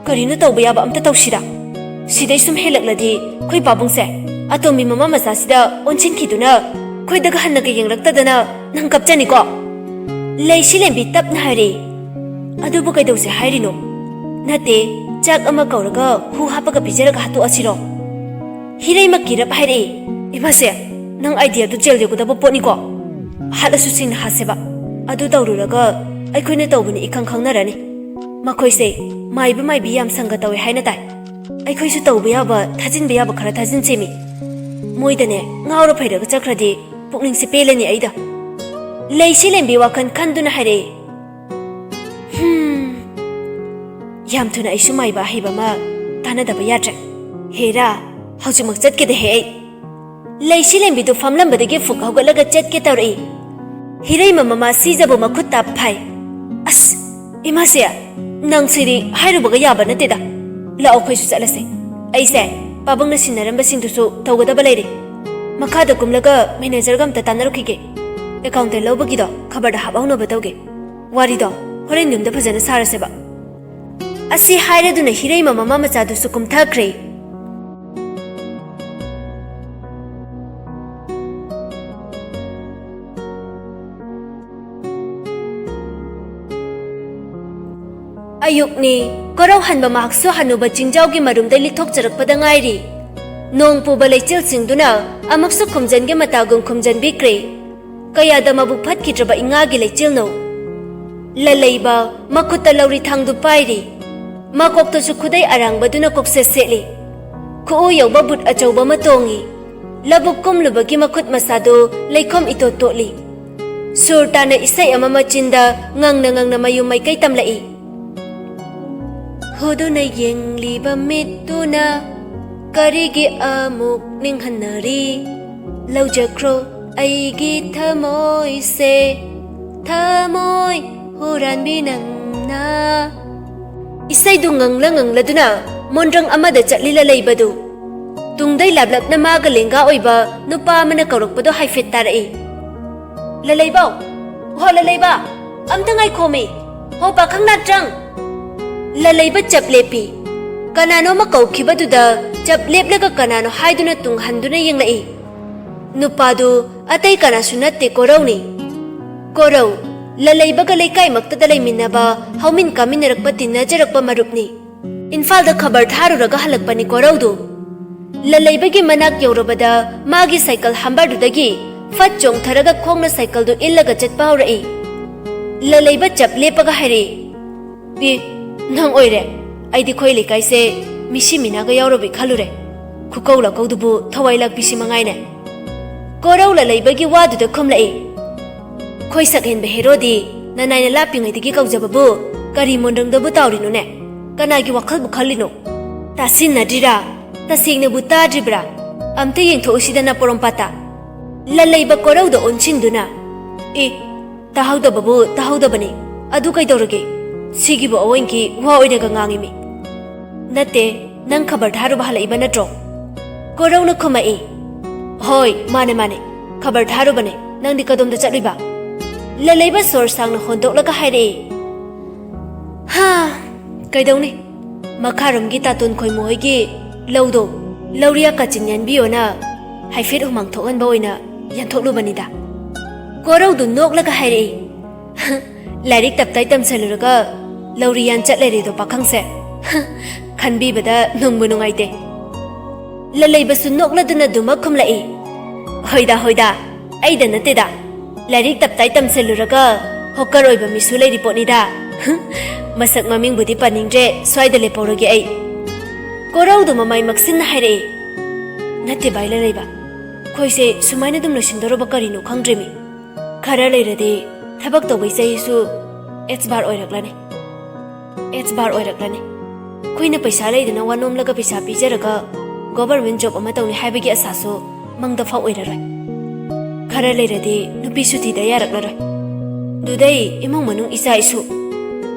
ꯀꯔꯤꯅꯣ ꯇꯧꯕ ꯌꯥꯕ ꯑꯝꯇ ꯇꯧꯁꯤꯔ? ꯁꯤꯗꯩ ꯁꯨꯝ ꯍꯦꯜꯂꯛꯂꯗꯤ ꯑꯩꯈꯣꯏ ꯄꯥꯕꯨꯡꯁꯦ ꯑꯇꯣꯝꯕꯤ ꯃꯃꯥ ꯃꯆꯥꯁꯤꯗ ꯑꯣꯟꯁꯤꯟꯈꯤꯗꯨꯅ ꯑꯩꯈꯣꯏꯗꯒ ꯍꯟꯅꯒ ꯌꯦꯡꯂꯛꯇꯗꯅ ꯅꯪ ꯀꯞꯆꯅꯤꯀꯣ꯫" ꯂꯩꯁꯤ ꯂꯦꯝꯕꯤ ꯇꯞꯅ ꯍꯥꯏꯔꯤ꯫ "ꯑꯗꯨꯕꯨ ꯀꯩꯗꯧꯁꯦ ꯍꯥꯏꯔꯤꯅꯣ? ꯅꯠꯇꯦ, ꯆꯥꯛ ꯑꯃ ꯀꯧꯔꯒ ꯍꯨ ꯍꯥꯞꯄꯒ ꯄꯤꯖꯔꯒ ꯍꯥꯠꯇꯣꯛꯑꯁꯤꯔꯣ?" ꯍꯤꯔꯩꯃ ꯀꯤꯔꯞ ꯍꯥꯏꯔꯛꯏ꯫ "ꯏꯃꯥꯁꯦ, ꯅꯪ ꯑꯥꯏꯗꯤꯌꯥꯗꯨ ꯖꯦꯜ ꯌꯧꯒꯗꯕ ꯄꯣꯠꯅꯤꯀꯣ꯫ ꯍꯥꯠꯂꯁꯨ ꯁꯤꯡꯅ ꯍꯥꯠꯁꯦꯕ꯫ ꯑꯗꯨ ꯇꯧꯔꯨꯔꯒ ꯑꯩꯈꯣꯏꯅ ꯇꯧꯕꯅꯤ ꯏꯈꯪ ꯈꯪꯅꯔꯅꯤ꯫ ꯃꯈꯣꯏꯁꯦ ꯃꯥꯏꯕ ꯃꯥꯏꯕꯤ ꯌꯥꯝ ꯁꯪꯒ ꯇꯧꯋꯦ ꯍꯥꯏꯅ ꯇꯥꯏ꯫ ꯑꯩꯈꯣꯏꯁꯨ ꯇꯧꯕ ꯌꯥꯕ, ꯊꯥꯖꯤꯟꯕ ꯌꯥꯕ ꯈꯔ ꯊꯥꯖꯤꯟꯁꯦꯃꯤ꯫ ꯃꯣꯏꯗꯅꯦ ꯉꯥꯎꯔ ꯐꯩꯔꯒ ꯆꯠꯈ꯭ꯔꯗꯤ ꯄꯨꯛꯅꯤꯡꯁꯦ ꯄꯦꯜꯂꯅꯤ ꯑꯩꯗ꯫" ꯂꯩꯁꯤ ꯂꯦꯝꯕꯤ ꯋꯥꯈꯜ ꯈꯟꯗꯨꯅ ꯍꯥꯏꯔꯛꯏ꯫ "ꯍꯝ, ꯌꯥꯝ ꯊꯨꯅ ꯑꯩꯁꯨ ꯃꯥꯏꯕ ꯑꯍꯩꯕ ꯑꯃ ꯇꯥꯟꯅꯗꯕ ꯌꯥꯗ꯭ꯔꯦ꯫ ꯍꯦꯔꯥ, ꯍꯧꯖꯤꯛꯃꯛ ꯆꯠꯀꯦꯗꯍꯦ ꯑꯩ꯫" ꯂꯩꯁꯤ ꯂꯦꯝꯕꯤꯗꯨ ꯐꯝꯂꯝꯕꯗꯒꯤ ꯐꯨꯛ ꯍꯧꯒꯠꯂꯒ ꯆꯠꯀꯦ ꯇꯧꯔꯛꯏ꯫ ꯍꯤꯔꯩꯃ ꯃꯃꯥ ꯁꯤꯖꯕꯨ ꯃꯈꯨꯠ ꯇꯥꯞ ꯐꯥꯏ꯫ "ꯑꯁ, ꯏꯃꯥꯁꯦ, ꯅꯪ ꯁꯤꯗꯤ ꯍꯥꯏꯔꯨꯕꯒ ꯌꯥꯕ ꯅꯠꯇꯦꯗ꯫ ꯂꯥꯛꯑꯣ, ꯑꯩꯈꯣꯏꯁꯨ ꯆꯠꯂꯁꯦ꯫ ꯑꯩꯁꯦ ꯄꯥꯕꯨꯡꯅ ꯁꯤꯟꯅꯔꯝꯕꯁꯤꯡꯗꯨꯁꯨ ꯇꯧꯒꯗꯕ ꯂꯩꯔꯦ꯫ ꯃꯈꯥꯗ ꯀꯨꯝꯂꯒ ꯃꯦꯅꯦꯖꯔꯒ ꯑꯝꯇ ꯇꯥꯟꯅꯔꯨꯈꯤꯒꯦ꯫ ꯑꯦꯀꯥꯎꯟꯇꯦꯟ ꯂꯧꯕꯒꯤꯗꯣ ꯈꯕꯔꯗ ꯍꯥꯞꯍꯧꯅꯕ ꯇꯧꯒꯦ꯫ ꯋꯥꯔꯤꯗꯣ ꯍꯣꯔꯦꯟ ꯌꯨꯝꯗ ꯐꯖꯅ ꯁꯥꯔꯁꯦꯕ꯫" ꯑꯁꯤ ꯍꯥꯏꯔꯗꯨꯅ ꯍꯤꯔꯩꯃ ꯃꯃꯥ ꯃꯆꯥꯗꯨꯁꯨ ꯀꯨꯝꯊꯈ꯭ꯔꯦ꯫ ꯑꯌꯨꯛꯅꯤ꯫ ꯀꯣꯔꯧ ꯍꯟꯕ ꯃꯍꯥꯛꯁꯨ ꯍꯅꯨꯕ ꯆꯤꯡꯖꯥꯎꯒꯤ ꯃꯔꯨꯝꯗꯩ ꯂꯤꯠꯊꯣꯛꯆꯔꯛꯄꯗ ꯉꯥꯏꯔꯤ꯫ ꯅꯣꯡ ꯄꯨꯕ ꯂꯩꯆꯤꯜꯁꯤꯡꯗꯨꯅ ꯑꯃꯨꯛꯁꯨ ꯈꯨꯝꯖꯟꯒꯦ ꯃꯇꯥꯒꯨꯝ ꯈꯨꯝꯖꯟꯕꯤꯈ꯭ꯔꯦ꯫ ꯀꯌꯥꯗ ꯃꯕꯨꯛ ꯐꯠꯈꯤꯗ꯭ꯔꯕ ꯏꯉꯥꯒꯤ ꯂꯩꯆꯤꯜꯅꯣ! ꯂꯂꯩꯕ ꯃꯈꯨꯠꯇ ꯂꯧꯔꯤ ꯊꯥꯡꯗꯨ ꯄꯥꯏꯔꯤ꯫ ꯃꯀꯣꯛꯇꯁꯨ ꯈꯨꯗꯩ ꯑꯔꯥꯡꯕꯗꯨꯅ ꯀꯣꯛꯁꯦꯠ ꯁꯦꯠꯂꯤ꯫ ꯈꯨꯎ ꯌꯧꯕ ꯕꯨꯠ ꯑꯆꯧꯕ ꯑꯃ ꯇꯣꯡꯉꯤ꯫ ꯂꯧꯕꯨꯛ ꯀꯨꯝꯂꯨꯕꯒꯤ ꯃꯈꯨꯠ ꯃꯁꯥꯗꯨ ꯂꯩꯈꯣꯝ ꯏꯇꯣꯠ ꯇꯣꯠꯂꯤ꯫ ꯁꯨꯔ ꯇꯥꯅ ꯏꯁꯩ ꯑꯃ ꯃꯆꯤꯟꯗ ꯉꯪꯅ ꯉꯪꯅ ꯃꯌꯨꯝ ꯃꯥꯏꯀꯩ ꯇꯝꯂꯛꯏ꯫ ꯍꯨꯗꯨꯅ ꯌꯦꯡꯂꯤꯕ ꯃꯤꯠꯇꯨꯅ ꯀꯔꯤꯒꯤ ꯑꯃꯨꯛ ꯅꯤꯡꯍꯟꯅꯔꯤ? ꯂꯧꯖꯈ꯭ꯔꯣ ꯑꯩꯒꯤ ꯊꯃꯣꯏꯁꯦ, ꯊꯃꯣꯏ ꯍꯨꯔꯥꯟꯕꯤ ꯅꯪꯅ꯫ ꯏꯁꯩꯗꯨ ꯉꯪꯂ ꯉꯪꯂꯗꯨꯅ ꯃꯣꯟꯗ꯭ꯔꯪ ꯑꯃꯗ ꯆꯠꯂꯤ ꯂꯂꯩꯕꯗꯨ꯫ ꯇꯨꯡꯗꯩ ꯂꯥꯞꯂꯞꯅ ꯃꯥꯒ ꯂꯦꯡꯒꯥ ꯑꯣꯏꯕ ꯅꯨꯄꯥ ꯑꯃꯅ ꯀꯧꯔꯛꯄꯗꯨ ꯍꯥꯏꯐꯦꯠ ꯇꯥꯔꯛꯏ꯫ "ꯂꯂꯩꯕꯧ! ꯍꯣ ꯂꯂꯩꯕ! ꯑꯝꯇ ꯉꯥꯏꯈꯣꯃꯤ! ꯍꯣ ꯄꯥꯈꯪ ꯅꯥꯠꯇ꯭ꯔꯪ!" ꯂꯂꯩꯕ ꯆꯞ ꯂꯦꯞꯄꯤ꯫ ꯀꯅꯥꯅꯣ ꯑꯃ ꯀꯧꯈꯤꯕꯗꯨꯗ ꯆꯞ ꯂꯦꯞꯂꯒ ꯀꯅꯥꯅꯣ ꯍꯥꯏꯗꯨꯅ ꯇꯨꯡ ꯍꯟꯗꯨꯅ ꯌꯦꯡꯂꯛꯏ꯫ ꯅꯨꯄꯥꯗꯨ ꯑꯇꯩ ꯀꯅꯥꯁꯨ ꯅꯠꯇꯦ, ꯀꯣꯔꯧꯅꯤ꯫ ꯀꯣꯔꯧ, ꯂꯂꯩꯕꯒ ꯂꯩꯀꯥꯏꯃꯛꯇꯗ ꯂꯩꯃꯤꯟꯅꯕ, ꯍꯧꯃꯤꯟ ꯀꯥꯃꯤꯟꯅꯔꯛꯄ, ꯇꯤꯟꯅꯖꯔꯛꯄ ꯃꯔꯨꯞꯅꯤ꯫ ꯏꯝꯐꯥꯜꯗ ꯈꯕꯔ ꯊꯥꯔꯨꯔꯒ ꯍꯜꯂꯛꯄꯅꯤ ꯀꯣꯔꯧꯗꯨ꯫ ꯂꯂꯩꯕꯒꯤ ꯃꯅꯥꯛ ꯌꯧꯔꯕꯗ ꯃꯥꯒꯤ ꯁꯥꯏꯀꯜ ꯍꯥꯝꯕꯔꯗꯨꯗꯒꯤ ꯐꯠ ꯆꯣꯡꯊꯔꯒ ꯈꯣꯡꯅ ꯁꯥꯏꯀꯜꯗꯨ ꯏꯜꯂꯒ ꯆꯠꯄ ꯍꯧꯔꯛꯏ꯫ ꯂꯂꯩꯕ ꯆꯞ ꯂꯦꯞꯄꯒ ꯍꯥꯏꯔꯛꯏ, "ꯑꯦ, ꯅꯪ ꯑꯣꯏꯔꯦ꯫ ꯑꯩꯗꯤ ꯑꯩꯈꯣꯏ ꯂꯩꯀꯥꯏꯁꯦ ꯃꯤꯁꯤ ꯃꯤꯅꯥꯒ ꯌꯥꯎꯔꯕꯣꯏ ꯈꯜꯂꯨꯔꯦ꯫ ꯈꯨꯀꯧ ꯂꯥꯀꯧꯗꯨꯕꯨ ꯊꯋꯥꯏ ꯂꯥꯛꯄꯤꯁꯤ ꯃꯉꯥꯏꯅꯦ꯫" ꯀꯣꯔꯧ ꯂꯂꯩꯕꯒꯤ ꯋꯥꯗꯨꯗ ꯈꯨꯝꯂꯛꯏ, "ꯈꯣꯏ ꯁꯛ ꯍꯦꯟꯕ ꯍꯦꯔꯣꯗꯤ ꯅꯅꯥꯏꯅ ꯂꯥꯞꯄꯤꯉꯩꯗꯒꯤ ꯀꯧꯖꯕꯕꯨ ꯀꯔꯤ ꯃꯣꯟꯗ꯭ꯔꯪꯗꯕꯨ ꯇꯥꯎꯔꯤꯅꯣꯅꯦ? ꯀꯅꯥꯒꯤ ꯋꯥꯈꯜꯕꯨ ꯈꯜꯂꯤꯅꯣ? ꯇꯥꯁꯤꯟꯅꯗ꯭ꯔꯤꯔꯥ? ꯇꯁꯦꯡꯅꯕꯨ ꯇꯥꯗ꯭ꯔꯤꯕ꯭ꯔꯥ? ꯑꯝꯇ ꯌꯦꯡꯊꯣꯛꯎꯁꯤꯗꯅ ꯄꯣꯔꯣꯝꯄꯥꯠꯇ꯫" ꯂꯂꯩꯕ ꯀꯣꯔꯧꯗ ꯑꯣꯟꯁꯤꯟꯗꯨꯅ, "ꯑꯦ, ꯇꯥꯍꯧꯗꯕꯕꯨ ꯇꯥꯍꯧꯗꯕꯅꯤ꯫ ꯑꯗꯨ ꯀꯩꯗꯧꯔꯒꯦ? ꯁꯤꯒꯤꯕꯨ ꯑꯑꯣꯏꯡꯀꯤ ꯋꯥ ꯑꯣꯏꯅꯒ ꯉꯥꯡꯉꯤꯃꯤ꯫" "ꯅꯠꯇꯦ, ꯅꯪ ꯈꯕꯔ ꯊꯥꯔꯨꯕ ꯍꯜꯂꯛꯏꯕ ꯅꯠꯇ꯭ꯔꯣ?" ꯀꯣꯔꯧꯅ ꯈꯨꯝꯃꯛꯏ꯫ "ꯍꯣꯏ, ꯃꯥꯅꯦ, ꯃꯥꯅꯦ꯫ ꯈꯕꯔ ꯊꯥꯔꯨꯕꯅꯦ꯫ ꯅꯪꯗꯤ ꯀꯗꯣꯝꯗ ꯆꯠꯂꯨꯏꯕ?" ꯂꯂꯩꯕ ꯁꯣꯔ ꯁꯥꯡꯅ ꯍꯣꯟꯗꯣꯛꯂꯒ ꯍꯥꯏꯔꯛꯏ꯫ "ꯍꯥ, ꯀꯩꯗꯧꯅꯤ? ꯃꯈꯥꯔꯣꯝꯒꯤ ꯇꯥꯇꯣꯟ ꯈꯣꯏꯃꯨ ꯍꯣꯏꯒꯤ ꯂꯧꯗꯣ ꯂꯧꯔꯤꯌꯥ ꯀꯥꯆꯤꯟ ꯌꯥꯟꯕꯤꯌꯣꯅ ꯍꯥꯏꯐꯦꯠ ꯍꯨꯃꯥꯡ ꯊꯣꯛꯍꯟꯕ ꯑꯣꯏꯅ ꯌꯥꯟꯊꯣꯛꯂꯨꯕꯅꯤꯗ꯫" ꯀꯣꯔꯧꯗꯨ ꯅꯣꯛꯂꯒ ꯍꯥꯏꯔꯛꯏ, "ꯂꯥꯏꯔꯤꯛ ꯇꯞꯇꯥꯏ ꯇꯝꯁꯜꯂꯨꯔꯒ ꯂꯧꯔꯤ ꯌꯥꯟ ꯆꯠ ꯂꯩꯔꯦꯗꯣ ꯄꯥꯈꯪꯁꯦ꯫ ꯈꯟꯕꯤꯕꯗ ꯅꯨꯡꯕꯨ ꯅꯨꯡꯉꯥꯏꯇꯦ꯫ ꯂꯂꯩꯕꯁꯨ ꯅꯣꯛꯂꯗꯨꯅ ꯑꯗꯨꯃꯛ ꯈꯨꯝꯂꯛꯏ, "ꯍꯣꯏꯗ, ꯍꯣꯏꯗ, ꯑꯩꯗ ꯅꯠꯇꯦꯗ꯫ ꯂꯥꯏꯔꯤꯛ ꯇꯞꯇꯥꯏ ꯇꯝꯁꯤꯜꯂꯨꯔꯒ ꯍꯣꯀꯔ ꯑꯣꯏꯕ ꯃꯤꯁꯨ ꯂꯩꯔꯤ ꯄꯣꯠꯅꯤꯗ꯫ ꯃꯁꯛ ꯃꯃꯤꯡꯕꯨꯗꯤ ꯄꯟꯅꯤꯡꯗ꯭ꯔꯦ, ꯁ꯭ꯋꯥꯏꯗ ꯂꯦꯞꯍꯧꯔꯒꯦ ꯑꯩ꯫" ꯀꯣꯔꯧꯗꯨ ꯃꯃꯥꯏ ꯃꯛꯁꯤꯟꯅ ꯍꯥꯏꯔꯛꯏ, "ꯅꯠꯇꯦ ꯚꯥꯏ ꯂꯂꯩꯕ, ꯑꯩꯈꯣꯏꯁꯦ ꯁꯨꯃꯥꯏꯅ ꯑꯗꯨꯝ ꯂꯣꯏꯁꯤꯟꯗꯧꯔꯕ ꯀꯔꯤꯅꯣ ꯈꯪꯗ꯭ꯔꯦꯃꯤ꯫ ꯈꯔ ꯂꯩꯔꯗꯤ ꯊꯕꯛ ꯇꯧꯕꯩ ꯆꯍꯤꯁꯨ ꯑꯦꯛꯁꯄꯥꯔ ꯑꯣꯏꯔꯛꯂꯅꯤ꯫ ꯑꯦꯛꯁꯄꯥꯔ ꯑꯣꯏꯔꯛꯂꯅꯤ꯫ ꯑꯩꯈꯣꯏꯅ ꯄꯩꯁꯥ ꯂꯩꯗꯅ ꯋꯥꯅꯣꯝꯂꯒ ꯄꯩꯁꯥ ꯄꯤꯖꯔꯒ ꯒꯣꯚꯔꯃꯦꯟ ꯖꯣꯕ ꯑꯃ ꯇꯧꯅꯤ ꯍꯥꯏꯕꯒꯤ ꯑꯁꯥꯁꯨ ꯃꯪꯗ ꯐꯥꯎ ꯑꯣꯏꯔꯔꯣꯏ꯫ ꯈꯔ ꯂꯩꯔꯗꯤ ꯅꯨꯄꯤꯁꯨ ꯊꯤꯗ ꯌꯥꯔꯛꯂꯔꯣꯏ꯫ ꯑꯗꯨꯗꯩ ꯏꯃꯨꯡ ꯃꯅꯨꯡ ꯏꯆꯥ ꯏꯁꯨ꯫"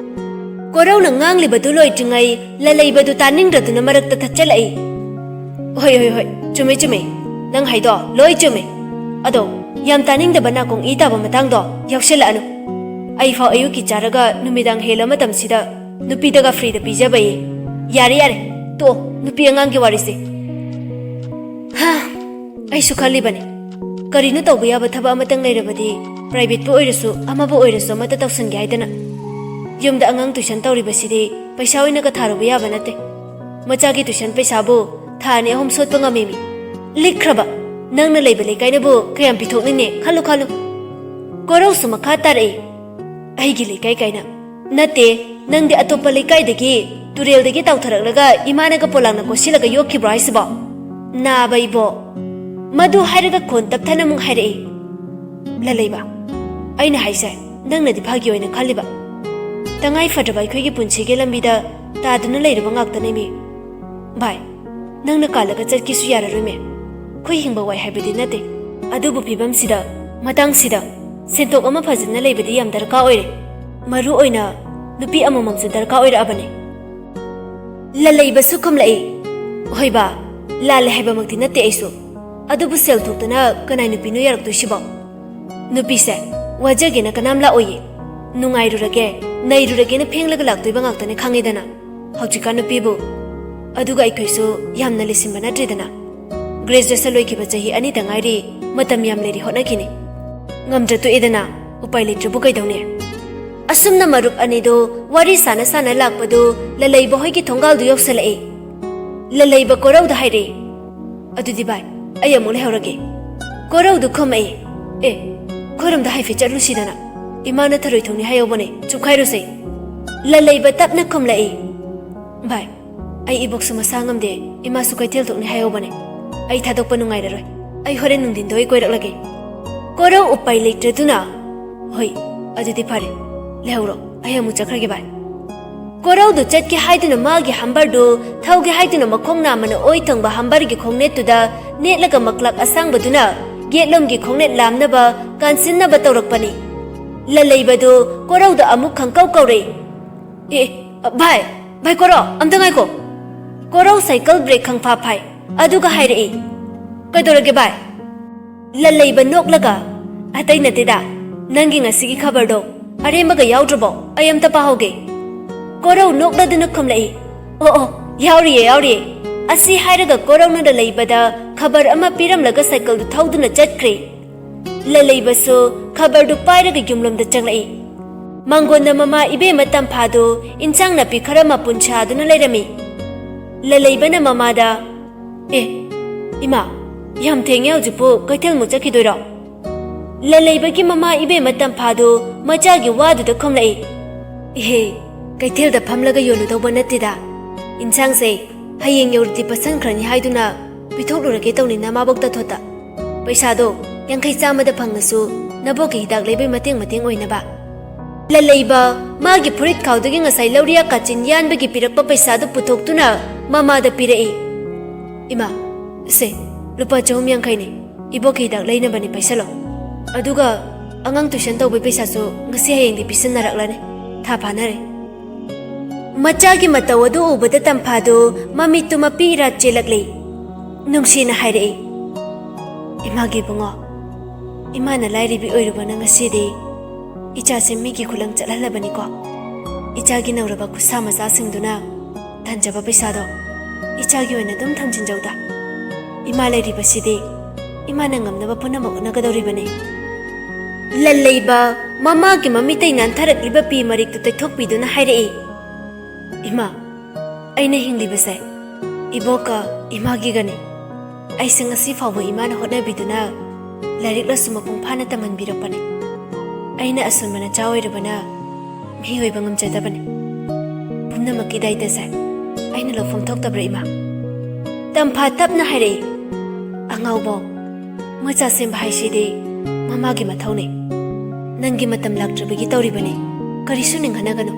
ꯀꯣꯔꯧꯅ ꯉꯥꯡꯂꯤꯕꯗꯨ ꯂꯣꯏꯗ꯭ꯔꯤꯉꯩ ꯂꯂꯩꯕꯗꯨ ꯇꯥꯅꯤꯡꯗ꯭ꯔꯗꯨꯅ ꯃꯔꯛꯇ ꯊꯠꯆꯜꯂꯛꯏ, "ꯍꯣꯏ, ꯍꯣꯏ, ꯍꯣꯏ, ꯆꯨꯝꯃꯦ, ꯆꯨꯝꯃꯦ꯫ ꯅꯪ ꯍꯥꯏꯗꯣ ꯂꯣꯏ ꯆꯨꯝꯃꯦ꯫ ꯑꯗꯣ ꯌꯥꯝ ꯇꯥꯅꯤꯡꯗꯕ ꯅꯥꯀꯣꯡ ꯏ ꯇꯥꯕ ꯃꯇꯥꯡꯗꯣ ꯌꯥꯎꯁꯜꯂꯛꯑꯅꯨ꯫ ꯑꯩꯐꯥꯎ ꯑꯌꯨꯛꯀꯤ ꯆꯥꯔꯒ ꯅꯨꯃꯤꯗꯥꯡ ꯍꯦꯜꯂ ꯃꯇꯝꯁꯤꯗ ꯅꯨꯄꯤꯗꯒ ꯐ꯭ꯔꯤꯗ ꯄꯤꯖꯕꯌꯦ꯫ ꯌꯥꯔꯦ, ꯌꯥꯔꯦ, ꯇꯣꯛꯑꯣ ꯅꯨꯄꯤ ꯑꯉꯥꯡꯒꯤ ꯋꯥꯔꯤꯁꯦ꯫ ꯍꯥ, ꯑꯩꯁꯨ ꯈꯜꯂꯤꯕꯅꯤ, ꯀꯔꯤꯅꯣ ꯇꯧꯕ ꯌꯥꯕ ꯊꯕꯛ ꯑꯃꯇꯪ ꯂꯩꯔꯕꯗꯤ ꯄ꯭ꯔꯥꯏꯚꯦꯠꯄꯨ ꯑꯣꯏꯔꯁꯨ ꯑꯃꯕꯨ ꯑꯣꯏꯔꯁꯨ ꯑꯃꯠꯇ ꯇꯧꯁꯟꯒꯦ ꯍꯥꯏꯗꯅ꯫ ꯌꯨꯝꯗ ꯑꯉꯥꯡ ꯇꯨꯏꯁꯟ ꯇꯧꯔꯤꯕꯁꯤꯗꯤ ꯄꯩꯁꯥ ꯑꯣꯏꯅꯒ ꯊꯥꯔꯨꯕ ꯌꯥꯕ ꯅꯠꯇꯦ꯫ ꯃꯆꯥꯒꯤ ꯇꯨꯏꯁꯟ ꯄꯩꯁꯥꯕꯨ ꯊꯥ ꯑꯅꯤ ꯑꯍꯨꯝ ꯁꯣꯠꯄ ꯉꯝꯃꯤꯃꯤ꯫ ꯂꯤꯛꯈ꯭ꯔꯕ ꯅꯪꯅ ꯂꯩꯕ ꯂꯩꯀꯥꯏꯅꯕꯨ ꯀꯌꯥꯝ ꯄꯤꯊꯣꯛꯅꯤꯡꯅꯦ ꯈꯜꯂꯨ, ꯈꯜꯂꯨ꯫" ꯀꯣꯔꯧꯁꯨ ꯃꯈꯥ ꯇꯥꯔꯛꯏ, "ꯑꯩꯒꯤ ꯂꯩꯀꯥꯏ ꯀꯥꯏꯅ ꯅꯠꯇꯦ, ꯅꯪꯗꯤ ꯑꯇꯣꯞꯄ ꯂꯩꯀꯥꯏꯗꯒꯤ ꯇꯨꯔꯦꯜꯗꯒꯤ ꯇꯥꯎꯊꯔꯛꯂꯒ ꯏꯃꯥꯅꯒ ꯄꯣꯂꯥꯡꯅ ꯀꯣꯠꯁꯤꯜꯂꯒ ꯌꯣꯛꯈꯤꯕ꯭ꯔꯣ ꯍꯥꯏꯁꯤꯕꯣ? ꯅꯥꯕ ꯏꯕꯣ!" ꯃꯗꯨ ꯍꯥꯏꯔꯒ ꯈꯣꯟ ꯇꯞꯊꯅ ꯑꯃꯨꯛ ꯍꯥꯏꯔꯛꯏ, "ꯂꯂꯩꯕ, ꯑꯩꯅ ꯍꯥꯏꯁꯦ ꯅꯪꯅꯗꯤ ꯐꯥꯒꯤ ꯑꯣꯏꯅ ꯈꯜꯂꯤꯕ꯫ ꯇꯉꯥꯏ ꯐꯗ꯭ꯔꯕ ꯑꯩꯈꯣꯏꯒꯤ ꯄꯨꯟꯁꯤꯒꯤ ꯂꯝꯕꯤꯗ ꯇꯥꯗꯨꯅ ꯂꯩꯔꯕ ꯉꯥꯛꯇꯅꯦꯃꯤ꯫ ꯚꯥꯏ, ꯅꯪꯅ ꯀꯥꯜꯂꯒ ꯆꯠꯀꯦꯁꯨ ꯌꯥꯔꯔꯣꯏꯃꯦ꯫ ꯑꯩꯈꯣꯏ ꯍꯤꯡꯕ ꯋꯥꯏ ꯍꯥꯏꯕꯗꯤ ꯅꯠꯇꯦ꯫ ꯑꯗꯨꯕꯨ ꯐꯤꯕꯝꯁꯤꯗ, ꯃꯇꯥꯡꯁꯤꯗ ꯁꯦꯟꯊꯣꯛ ꯑꯃ ꯐꯖꯅ ꯂꯩꯕꯗꯤ ꯌꯥꯝ ꯗꯔꯀꯥꯔ ꯑꯣꯏꯔꯦ꯫ ꯃꯔꯨ ꯑꯣꯏꯅ ꯅꯨꯄꯤ ꯑꯃꯃꯝꯁꯨ ꯗꯔꯀꯥꯔ ꯑꯣꯏꯔꯛꯑꯕꯅꯦ꯫" ꯂꯂꯩꯕꯁꯨ ꯈꯨꯝꯂꯛꯏ, "ꯍꯣꯏ ꯕꯥ, ꯂꯥꯜꯂꯦ ꯍꯥꯏꯕꯃꯛꯇꯤ ꯅꯠꯇꯦ ꯑꯩꯁꯨ꯫ ꯑꯗꯨꯕꯨ ꯁꯦꯜ ꯊꯣꯛꯇꯅ ꯀꯅꯥꯏ ꯅꯨꯄꯤꯅꯣ ꯌꯥꯔꯛꯇꯣꯏꯁꯤꯕꯣ? ꯅꯨꯄꯤꯁꯦ ꯋꯥꯖꯒꯦꯅ ꯀꯅꯥꯝ ꯂꯥꯛꯑꯣꯏꯌꯦ꯫ ꯅꯨꯡꯉꯥꯏꯔꯨꯔꯒꯦ, ꯅꯩꯔꯨꯔꯒꯦꯅ ꯐꯦꯡꯂꯒ ꯂꯥꯛꯇꯣꯏꯕ ꯉꯥꯛꯇꯅꯦ ꯈꯪꯉꯦꯗꯅ ꯍꯧꯖꯤꯛꯀꯥꯟ ꯅꯨꯄꯤꯕꯨ꯫ ꯑꯗꯨꯒ ꯑꯩꯈꯣꯏꯁꯨ ꯌꯥꯝꯅ ꯂꯤꯁꯤꯟꯕ ꯅꯠꯇ꯭ꯔꯦꯗꯅ꯫ ꯒ꯭ꯔꯦꯖꯨꯑꯦꯁꯟ ꯂꯣꯏꯈꯤꯕ ꯆꯍꯤ ꯑꯅꯤꯗ ꯉꯥꯏꯔꯤ, ꯃꯇꯝ ꯌꯥꯝ ꯂꯩꯔꯤ ꯍꯣꯠꯅꯈꯤꯅꯤ꯫ ꯉꯝꯗ꯭ꯔ ꯇꯣꯛꯑꯦꯗꯅ, ꯎꯄꯥꯏ ꯂꯩꯇ꯭ꯔꯕꯨ ꯀꯩꯗꯧꯅꯤ?" ꯑꯁꯨꯝꯅ ꯃꯔꯨꯞ ꯑꯅꯤꯗꯨ ꯋꯥꯔꯤ ꯁꯥꯟꯅ ꯁꯥꯟꯅ ꯂꯥꯛꯄꯗꯨ ꯂꯂꯩꯕ ꯍꯣꯏꯒꯤ ꯊꯣꯡꯒꯥꯜꯗꯨ ꯌꯧꯁꯜꯂꯛꯏ꯫ ꯂꯂꯩꯕ ꯀꯣꯔꯧꯗ ꯍꯥꯏꯔꯛꯏ, "ꯑꯗꯨꯗꯤ ꯚꯥꯏ, ꯑꯩ ꯑꯃꯨꯛ ꯂꯩꯍꯧꯔꯒꯦ꯫ ꯀꯣꯔꯧꯗꯨ ꯈꯨꯝꯃꯛꯏ, "ꯑꯦ, ꯈꯣꯏꯔꯣꯝꯗ ꯍꯥꯏꯐꯦꯠ ꯆꯠꯂꯨꯁꯤꯗꯅ꯫ ꯏꯃꯥꯅ ꯊꯔꯣꯏ ꯊꯣꯡꯅꯤ ꯍꯥꯏꯍꯧꯕꯅꯦ, ꯆꯨꯞꯈꯥꯏꯔꯨꯁꯦ"꯫ ꯂꯂꯩꯕ ꯇꯞꯅ ꯈꯨꯝꯂꯛꯏ, "ꯚꯥꯏ, ꯑꯩ ꯏꯕꯣꯛꯁꯨ ꯃꯁꯥ ꯉꯝꯗꯦ, ꯏꯃꯥꯁꯨ ꯀꯩꯊꯦꯜ ꯊꯣꯛꯅꯤ ꯍꯥꯏꯍꯧꯕꯅꯦ꯫ ꯑꯩ ꯊꯥꯗꯣꯛꯄ ꯅꯨꯡꯉꯥꯏꯔꯔꯣꯏ꯫ ꯑꯩ ꯍꯣꯔꯦꯟ ꯅꯨꯡꯊꯤꯟꯗ ꯑꯣꯏ ꯀꯣꯏꯔꯛꯂꯒꯦ"꯫ ꯀꯣꯔꯧ ꯎꯄꯥꯏ ꯂꯩꯇ꯭ꯔꯗꯨꯅ, "ꯍꯣꯏ, ꯑꯗꯨꯗꯤ ꯐꯔꯦ, ꯂꯩꯍꯧꯔꯣ, ꯑꯩ ꯑꯃꯨꯛ ꯆꯠꯈ꯭ꯔꯒꯦ ꯚꯥꯏ"꯫ ꯀꯣꯔꯧꯗꯨ ꯆꯠꯀꯦ ꯍꯥꯏꯗꯨꯅ ꯃꯥꯒꯤ ꯍꯝꯕꯔꯗꯨ ꯊꯧꯒꯦ ꯍꯥꯏꯗꯨꯅ ꯃꯈꯣꯡ ꯅꯥꯝꯃꯅ ꯑꯣꯏ ꯊꯪꯕ ꯍꯝꯕꯔꯒꯤ ꯈꯣꯡꯅꯦꯠꯇꯨꯗ ꯅꯦꯠꯂꯒ ꯃꯀ꯭ꯂꯥꯛ ꯑꯁꯥꯡꯕꯗꯨꯅ ꯌꯦꯠꯂꯣꯝꯒꯤ ꯈꯣꯡꯅꯦꯠ ꯂꯥꯝꯅꯕ ꯀꯥꯟꯁꯤꯟꯅꯕ ꯇꯧꯔꯛꯄꯅꯤ꯫ ꯂꯂꯩꯕꯗꯨ ꯀꯣꯔꯧꯗ ꯑꯃꯨꯛ ꯈꯪꯀꯧ ꯀꯧꯔꯦ꯫ "ꯑꯦ, ꯚꯥꯏ, ꯚꯥꯏ ꯀꯣꯔꯧ, ꯑꯝꯇ ꯉꯥꯏꯈꯣ"꯫ ꯀꯣꯔꯧ ꯁꯥꯏꯀꯜ ꯕ꯭ꯔꯦꯛ ꯈꯪꯐꯥ ꯐꯥꯏ, ꯑꯗꯨꯒ ꯍꯥꯏꯔꯛꯏ, "ꯀꯩꯗꯧꯔꯒꯦ ꯚꯥꯏ?" ꯂꯂꯩꯕ ꯅꯣꯛꯂꯒ, "ꯑꯇꯩ ꯅꯠꯇꯦꯗ, ꯅꯪꯒꯤ ꯉꯁꯤꯒꯤ ꯈꯕꯔꯗꯣ ꯑꯔꯦꯝꯕꯒ ꯌꯥꯎꯗ꯭ꯔꯕꯣ? ꯑꯩ ꯑꯝꯇ ꯄꯥꯍꯧꯒꯦ"꯫ ꯀꯣꯔꯧ ꯅꯣꯛꯂꯗꯨꯅ ꯈꯨꯝꯂꯛꯏ, "ꯑꯣ ꯑꯣ, ꯌꯥꯎꯔꯤꯌꯦ, ꯌꯥꯎꯔꯤꯌꯦ"꯫ ꯑꯁꯤ ꯍꯥꯏꯔꯒ ꯀꯣꯔꯧꯅ ꯂꯂꯩꯕꯗ ꯈꯕꯔ ꯑꯃ ꯄꯤꯔꯝꯂꯒ ꯁꯥꯏꯀꯜꯗꯨ ꯊꯧꯗꯨꯅ ꯆꯠꯈ꯭ꯔꯦ꯫ ꯂꯂꯩꯕꯁꯨ ꯈꯕꯔꯗꯨ ꯄꯥꯏꯔꯒ ꯌꯨꯝꯂꯣꯝꯗ ꯆꯪꯂꯛꯏ꯫ ꯃꯥꯡꯒꯣꯟꯗ ꯃꯃꯥ ꯏꯕꯦꯝꯃ ꯇꯝꯐꯥꯗꯨ ꯏꯟꯁꯥꯡ ꯅꯥꯄꯤ ꯈꯔ ꯃꯄꯨꯟ ꯁꯥꯗꯨꯅ ꯂꯩꯔꯝꯃꯤ꯫ ꯂꯂꯩꯕꯅ ꯃꯃꯥꯗ, "ꯑꯦ, ꯏꯃꯥ, ꯌꯥꯝ ꯊꯦꯡꯉꯦ, ꯍꯧꯖꯤꯛꯄꯨ ꯀꯩꯊꯦꯜꯃꯨꯛ ꯆꯠꯈꯤꯗꯣꯏꯔꯣ?" ꯂꯂꯩꯕꯒꯤ ꯃꯃꯥ ꯏꯕꯦꯝꯃ ꯇꯝꯐꯥꯗꯨ ꯃꯆꯥꯒꯤ ꯋꯥꯗꯨꯗ ꯈꯨꯝꯂꯛꯏ, "ꯏꯍꯦ, ꯀꯩꯊꯦꯜꯗ ꯐꯝꯂꯒ ꯌꯣꯜꯂꯨꯗꯧꯕ ꯅꯠꯇꯦꯗ꯫ ꯏꯟꯁꯥꯡꯁꯦ ꯍꯌꯦꯡ ꯌꯧꯔꯗꯤ ꯄꯠꯁꯟꯈ꯭ꯔꯅꯤ ꯍꯥꯏꯗꯨꯅ ꯄꯤꯊꯣꯛꯂꯨꯔꯒꯦ ꯇꯧꯅꯤ ꯅꯃꯥꯕꯣꯛ ꯇꯥꯊꯣꯠꯇ꯫ ꯄꯩꯁꯥꯗꯣ ꯌꯥꯡꯈꯩ ꯆꯥꯝꯃꯗ ꯐꯪꯉꯁꯨ ꯅꯕꯣꯛꯀꯤ ꯍꯤꯗꯥꯛ ꯂꯩꯕꯩ ꯃꯇꯦꯡ ꯃꯇꯦꯡ ꯑꯣꯏꯅꯕ"꯫ ꯂꯂꯩꯕ ꯃꯥꯒꯤ ꯐꯨꯔꯤꯠ ꯈꯥꯎꯗꯒꯤ ꯉꯁꯥꯏ ꯂꯧꯔꯤꯌꯥ ꯀꯥꯆꯤꯟ ꯌꯥꯟꯕꯒꯤ ꯄꯤꯔꯛꯄ ꯄꯩꯁꯥꯗꯨ ꯄꯨꯊꯣꯛꯇꯨꯅ ꯃꯃꯥꯗ ꯄꯤꯔꯛꯏ꯫ "ꯏꯃꯥ, ꯁꯦ, ꯂꯨꯄꯥ ꯆꯍꯨꯝ ꯌꯥꯡꯈꯩꯅꯤ꯫ ꯏꯕꯣꯛꯀꯤ ꯍꯤꯗꯥꯛ ꯂꯩꯅꯕꯅꯤ, ꯄꯩꯁꯜꯂꯣ꯫ ꯑꯗꯨꯒ ꯑꯉꯥꯡ ꯇꯨꯏꯁꯟ ꯇꯧꯕꯩ ꯄꯩꯁꯥꯁꯨ ꯉꯁꯤ ꯍꯌꯦꯡꯗꯤ ꯄꯤꯁꯟꯅꯔꯛꯂꯅꯤ꯫ ꯊꯥ ꯐꯥꯅꯔꯦ"꯫ ꯃꯆꯥꯒꯤ ꯃꯇꯧ ꯑꯗꯨ ꯎꯕꯗ ꯇꯝꯐꯥꯗꯨ ꯃꯃꯤꯠꯇꯨ ꯃꯄꯤ ꯏꯔꯥ ꯆꯦꯜꯂꯛꯂꯦ꯫ ꯅꯨꯡꯁꯤꯅ ꯍꯥꯏꯔꯛꯏ, "ꯏꯃꯥꯒꯤ ꯏꯕꯨꯡꯉꯣ, ꯏꯃꯥꯅ ꯂꯥꯏꯔꯤꯕꯤ ꯑꯣꯏꯔꯨꯕꯅ ꯉꯁꯤꯗꯤ ꯏꯆꯥꯁꯦ ꯃꯤꯒꯤ ꯈꯨꯂꯪ ꯆꯠꯍꯜꯂꯕꯅꯤꯀꯣ꯫ ꯏꯆꯥꯒꯤ ꯅꯧꯔꯕ ꯈꯨꯠꯁꯥ ꯃꯆꯥꯁꯤꯡꯗꯨꯅ ꯇꯥꯟꯖꯕ ꯄꯩꯁꯥꯗꯣ ꯏꯆꯥꯒꯤ ꯑꯣꯏꯅ ꯑꯗꯨꯝ ꯊꯝꯖꯤꯟꯖꯧꯗ꯫ ꯏꯃꯥ ꯂꯩꯔꯤꯕꯁꯤꯗꯤ ꯏꯃꯥꯅ ꯉꯝꯅꯕ ꯄꯨꯝꯅꯃꯛ ꯍꯣꯠꯅꯒꯗꯧꯔꯤꯕꯅꯤ"꯫ ꯂꯜꯂꯩꯕ ꯃꯃꯥꯒꯤ ꯃꯃꯤꯠꯇꯩ ꯅꯥꯟꯊꯔꯛꯂꯤꯕ ꯄꯤ ꯃꯔꯤꯛꯇꯨ ꯇꯩꯊꯣꯛꯄꯤꯗꯨꯅ ꯍꯥꯏꯔꯛꯏ, "ꯏꯃꯥ, ꯑꯩꯅ ꯍꯤꯡꯂꯤꯕꯁꯦ ꯏꯕꯣꯛꯀ ꯏꯃꯥꯒꯤꯒꯅꯤ꯫ ꯑꯩꯁꯦ ꯉꯁꯤ ꯐꯥꯎꯕ ꯏꯃꯥꯅ ꯍꯣꯠꯅꯕꯤꯗꯨꯅ ꯂꯥꯏꯔꯤꯛ ꯂꯥꯏꯁꯨ ꯃꯄꯨꯡ ꯐꯥꯅ ꯇꯝꯍꯟꯕꯤꯔꯛꯄꯅꯤ꯫ ꯑꯩꯅ ꯑꯁꯨꯝꯕ ꯅꯆꯥ ꯑꯣꯏꯔꯨꯕꯅ ꯃꯤ ꯑꯣꯏꯕ ꯉꯝꯖꯗꯕꯅꯤ꯫ ꯄꯨꯝꯅꯃꯛꯀꯤ ꯗꯥꯏꯇꯁꯦ ꯑꯩꯅ ꯂꯧꯐꯝ ꯊꯣꯛꯇꯕ꯭ꯔꯥ, ꯏꯃꯥ?" ꯇꯝꯐꯥ ꯇꯞꯅ ꯍꯥꯏꯔꯛꯏ, "ꯑꯉꯥꯎꯕꯧ, ꯃꯆꯥ ꯁꯦꯝꯕ ꯍꯥꯏꯁꯤꯗꯤ ꯃꯃꯥꯒꯤ ꯃꯊꯧꯅꯤ꯫ ꯅꯪꯒꯤ ꯃꯇꯝ ꯂꯥꯛꯇ꯭ꯔꯤꯕꯒꯤ ꯇꯧꯔꯤꯕꯅꯤ꯫ ꯀꯔꯤꯁꯨ ꯅꯤꯡꯍꯟꯅꯒꯅꯨ꯫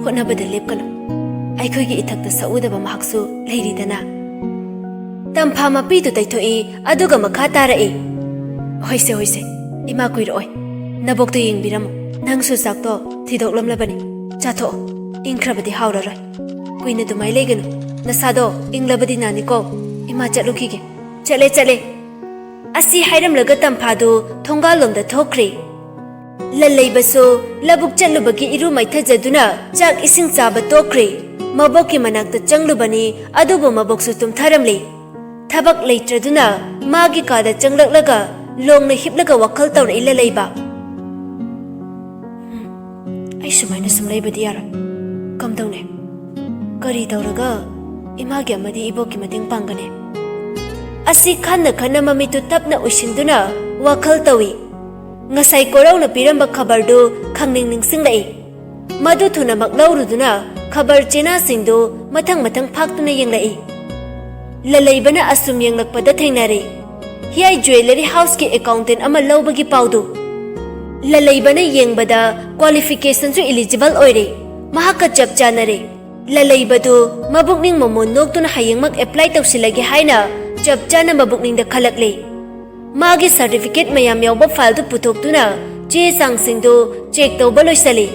ꯍꯣꯠꯅꯕꯗ ꯂꯦꯞꯀꯅꯨ꯫ ꯑꯩꯈꯣꯏꯒꯤ ꯏꯊꯛꯇ ꯁꯛꯎꯗꯕ ꯃꯍꯥꯛꯁꯨ ꯂꯩꯔꯤꯗꯅ꯫" ꯇꯝꯐꯥ ꯃꯄꯤꯗꯨ ꯇꯩꯊꯣꯛꯏ, ꯑꯗꯨꯒ ꯃꯈꯥ ꯇꯥꯔꯛꯏ, "ꯍꯣꯏꯁꯦ, ꯍꯣꯏꯁꯦ, ꯏꯃꯥ ꯀꯨꯏꯔꯛꯑꯣꯏ꯫ ꯅꯕꯣꯛꯇꯣ ꯌꯦꯡꯕꯤꯔꯝꯃꯨ꯫ ꯅꯪꯁꯨ ꯆꯥꯛꯇꯣ ꯊꯤꯗꯣꯛꯂꯝꯂꯕꯅꯤ꯫ ꯆꯥꯊꯣꯛꯑꯣ꯫ ꯏꯪꯈ꯭ꯔꯕꯗꯤ ꯍꯥꯎꯔꯔꯣꯏ꯫ ꯀꯨꯏꯅ ꯑꯗꯨꯃꯥꯏ ꯂꯩꯒꯅꯨ꯫ ꯅꯁꯥꯗꯣ ꯏꯪꯂꯕꯗꯤ ꯅꯥꯅꯤꯀꯣ꯫ ꯏꯃꯥ ꯆꯠꯂꯨꯈꯤꯒꯦ꯫" "ꯆꯠꯂꯦ, ꯆꯠꯂꯦ꯫" ꯑꯁꯤ ꯍꯥꯏꯔꯝꯂꯒ ꯇꯝꯐꯥꯗꯨ ꯊꯣꯡꯒꯥꯜꯂꯣꯝꯗ ꯊꯣꯛꯈ꯭ꯔꯦ꯫ ꯂꯜꯂꯩꯕꯁꯨ ꯂꯧꯕꯨꯛ ꯆꯠꯂꯨꯕꯒꯤ ꯏꯔꯨ ꯃꯥꯏꯊꯖꯗꯨꯅ ꯆꯥꯛ ꯏꯁꯤꯡ ꯆꯥꯕ ꯇꯣꯛꯈ꯭ꯔꯦ꯫ ꯃꯕꯣꯛꯀꯤ ꯃꯅꯥꯛꯇ ꯆꯪꯂꯨꯕꯅꯤ, ꯑꯗꯨꯕꯨ ꯃꯕꯣꯛꯁꯨ ꯇꯨꯝꯊꯔꯝꯂꯦ꯫ ꯊꯕꯛ ꯂꯩꯇ꯭ꯔꯗꯨꯅ ꯃꯥꯒꯤ ꯀꯥꯗ ꯆꯪꯂꯛꯂꯒ ꯂꯣꯡꯅ ꯍꯤꯞꯂꯒ ꯋꯥꯈꯜ ꯇꯧꯔꯛꯏ ꯂꯜꯂꯩꯕ꯫ "ꯎꯝ, ꯑꯩ ꯁꯨꯃꯥꯏꯅ ꯁꯨꯝ ꯂꯩꯕꯗꯤ ꯌꯥꯔꯣꯏ꯫ ꯀꯝꯗꯧꯅꯤ? ꯀꯔꯤ ꯇꯧꯔꯒ ꯏꯃꯥꯒꯤ ꯑꯃꯗꯤ ꯏꯕꯣꯛꯀꯤ ꯃꯇꯦꯡ ꯄꯥꯡꯒꯅꯤ?" ꯑꯁꯤ ꯈꯟꯅ ꯈꯟꯅ ꯃꯃꯤꯠꯇꯨ ꯇꯞꯅ ꯎꯏꯁꯤꯟꯗꯨꯅ ꯋꯥꯈꯜ ꯇꯧꯏ꯫ ꯉꯁꯥꯏ ꯀꯣꯔꯧꯅ ꯄꯤꯔꯝꯕ ꯈꯕꯔꯗꯨ ꯈꯪꯅꯤꯡ ꯅꯤꯡꯁꯤꯡꯂꯛꯏ꯫ ꯃꯗꯨ ꯊꯨꯅꯃꯛ ꯂꯧꯔꯨꯗꯨꯅ ꯈꯕꯔ ꯆꯦꯅꯥꯁꯤꯡꯗꯨ ꯃꯊꯪ ꯃꯊꯪ ꯐꯥꯛꯇꯨꯅ ꯌꯦꯡꯂꯛꯏ꯫ ꯂꯂꯩꯕꯅ ꯑꯁꯨꯝ ꯌꯦꯡꯂꯛꯄꯗ ꯊꯦꯡꯅꯔꯦ ꯍꯤꯌꯥꯏ ꯖ꯭ꯋꯦꯂꯔꯤ ꯍꯥꯎꯁꯀꯤ ꯑꯦꯀꯥꯎꯟꯇꯦꯟ ꯑꯃ ꯂꯧꯕꯒꯤ ꯄꯥꯎꯗꯨ꯫ ꯂꯂꯩꯕꯅ ꯌꯦꯡꯕꯗ ꯀ꯭ꯋꯥꯂꯤꯐꯤꯀꯦꯁꯟꯁꯨ ꯏꯂꯤꯖꯤꯕꯜ ꯑꯣꯏꯔꯦ꯫ ꯃꯍꯥꯛꯀ ꯆꯞ ꯆꯥꯅꯔꯦ꯫ ꯂꯂꯩꯕꯗꯨ ꯃꯕꯨꯛꯅꯤꯡ ꯃꯃꯣꯟ ꯅꯣꯛꯇꯨꯅ ꯍꯌꯦꯡꯃꯛ ꯑꯦꯄ꯭ꯂꯥꯏ ꯇꯧꯁꯤꯜꯂꯒꯦ ꯍꯥꯏꯅ ꯆꯞ ꯆꯥꯅ ꯃꯕꯨꯛꯅꯤꯡꯗ ꯈꯜꯂꯛꯂꯦ꯫ ꯃꯥꯒꯤ ꯁꯥꯔꯇꯤꯐꯤꯀꯦꯠ ꯃꯌꯥꯝ ꯌꯥꯎꯕ ꯐꯥꯏꯜꯗꯨ ꯄꯨꯊꯣꯛꯇꯨꯅ ꯆꯦ ꯆꯥꯡꯁꯤꯡꯗꯨ ꯆꯦꯛ ꯇꯧꯕ ꯂꯣꯏꯁꯤꯜꯂꯤ꯫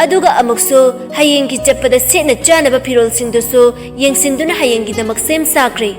ꯑꯗꯨꯒ ꯑꯃꯨꯛꯁꯨ ꯍꯌꯦꯡꯒꯤ ꯆꯠꯄꯗ ꯁꯦꯠꯅ ꯆꯥꯅꯕ ꯐꯤꯔꯣꯜꯁꯤꯡꯗꯨꯁꯨ ꯌꯦꯡꯁꯤꯟꯗꯨꯅ ꯍꯌꯦꯡꯒꯤꯗꯃꯛ ꯁꯦꯝ ꯁꯥꯈ꯭ꯔꯦ꯫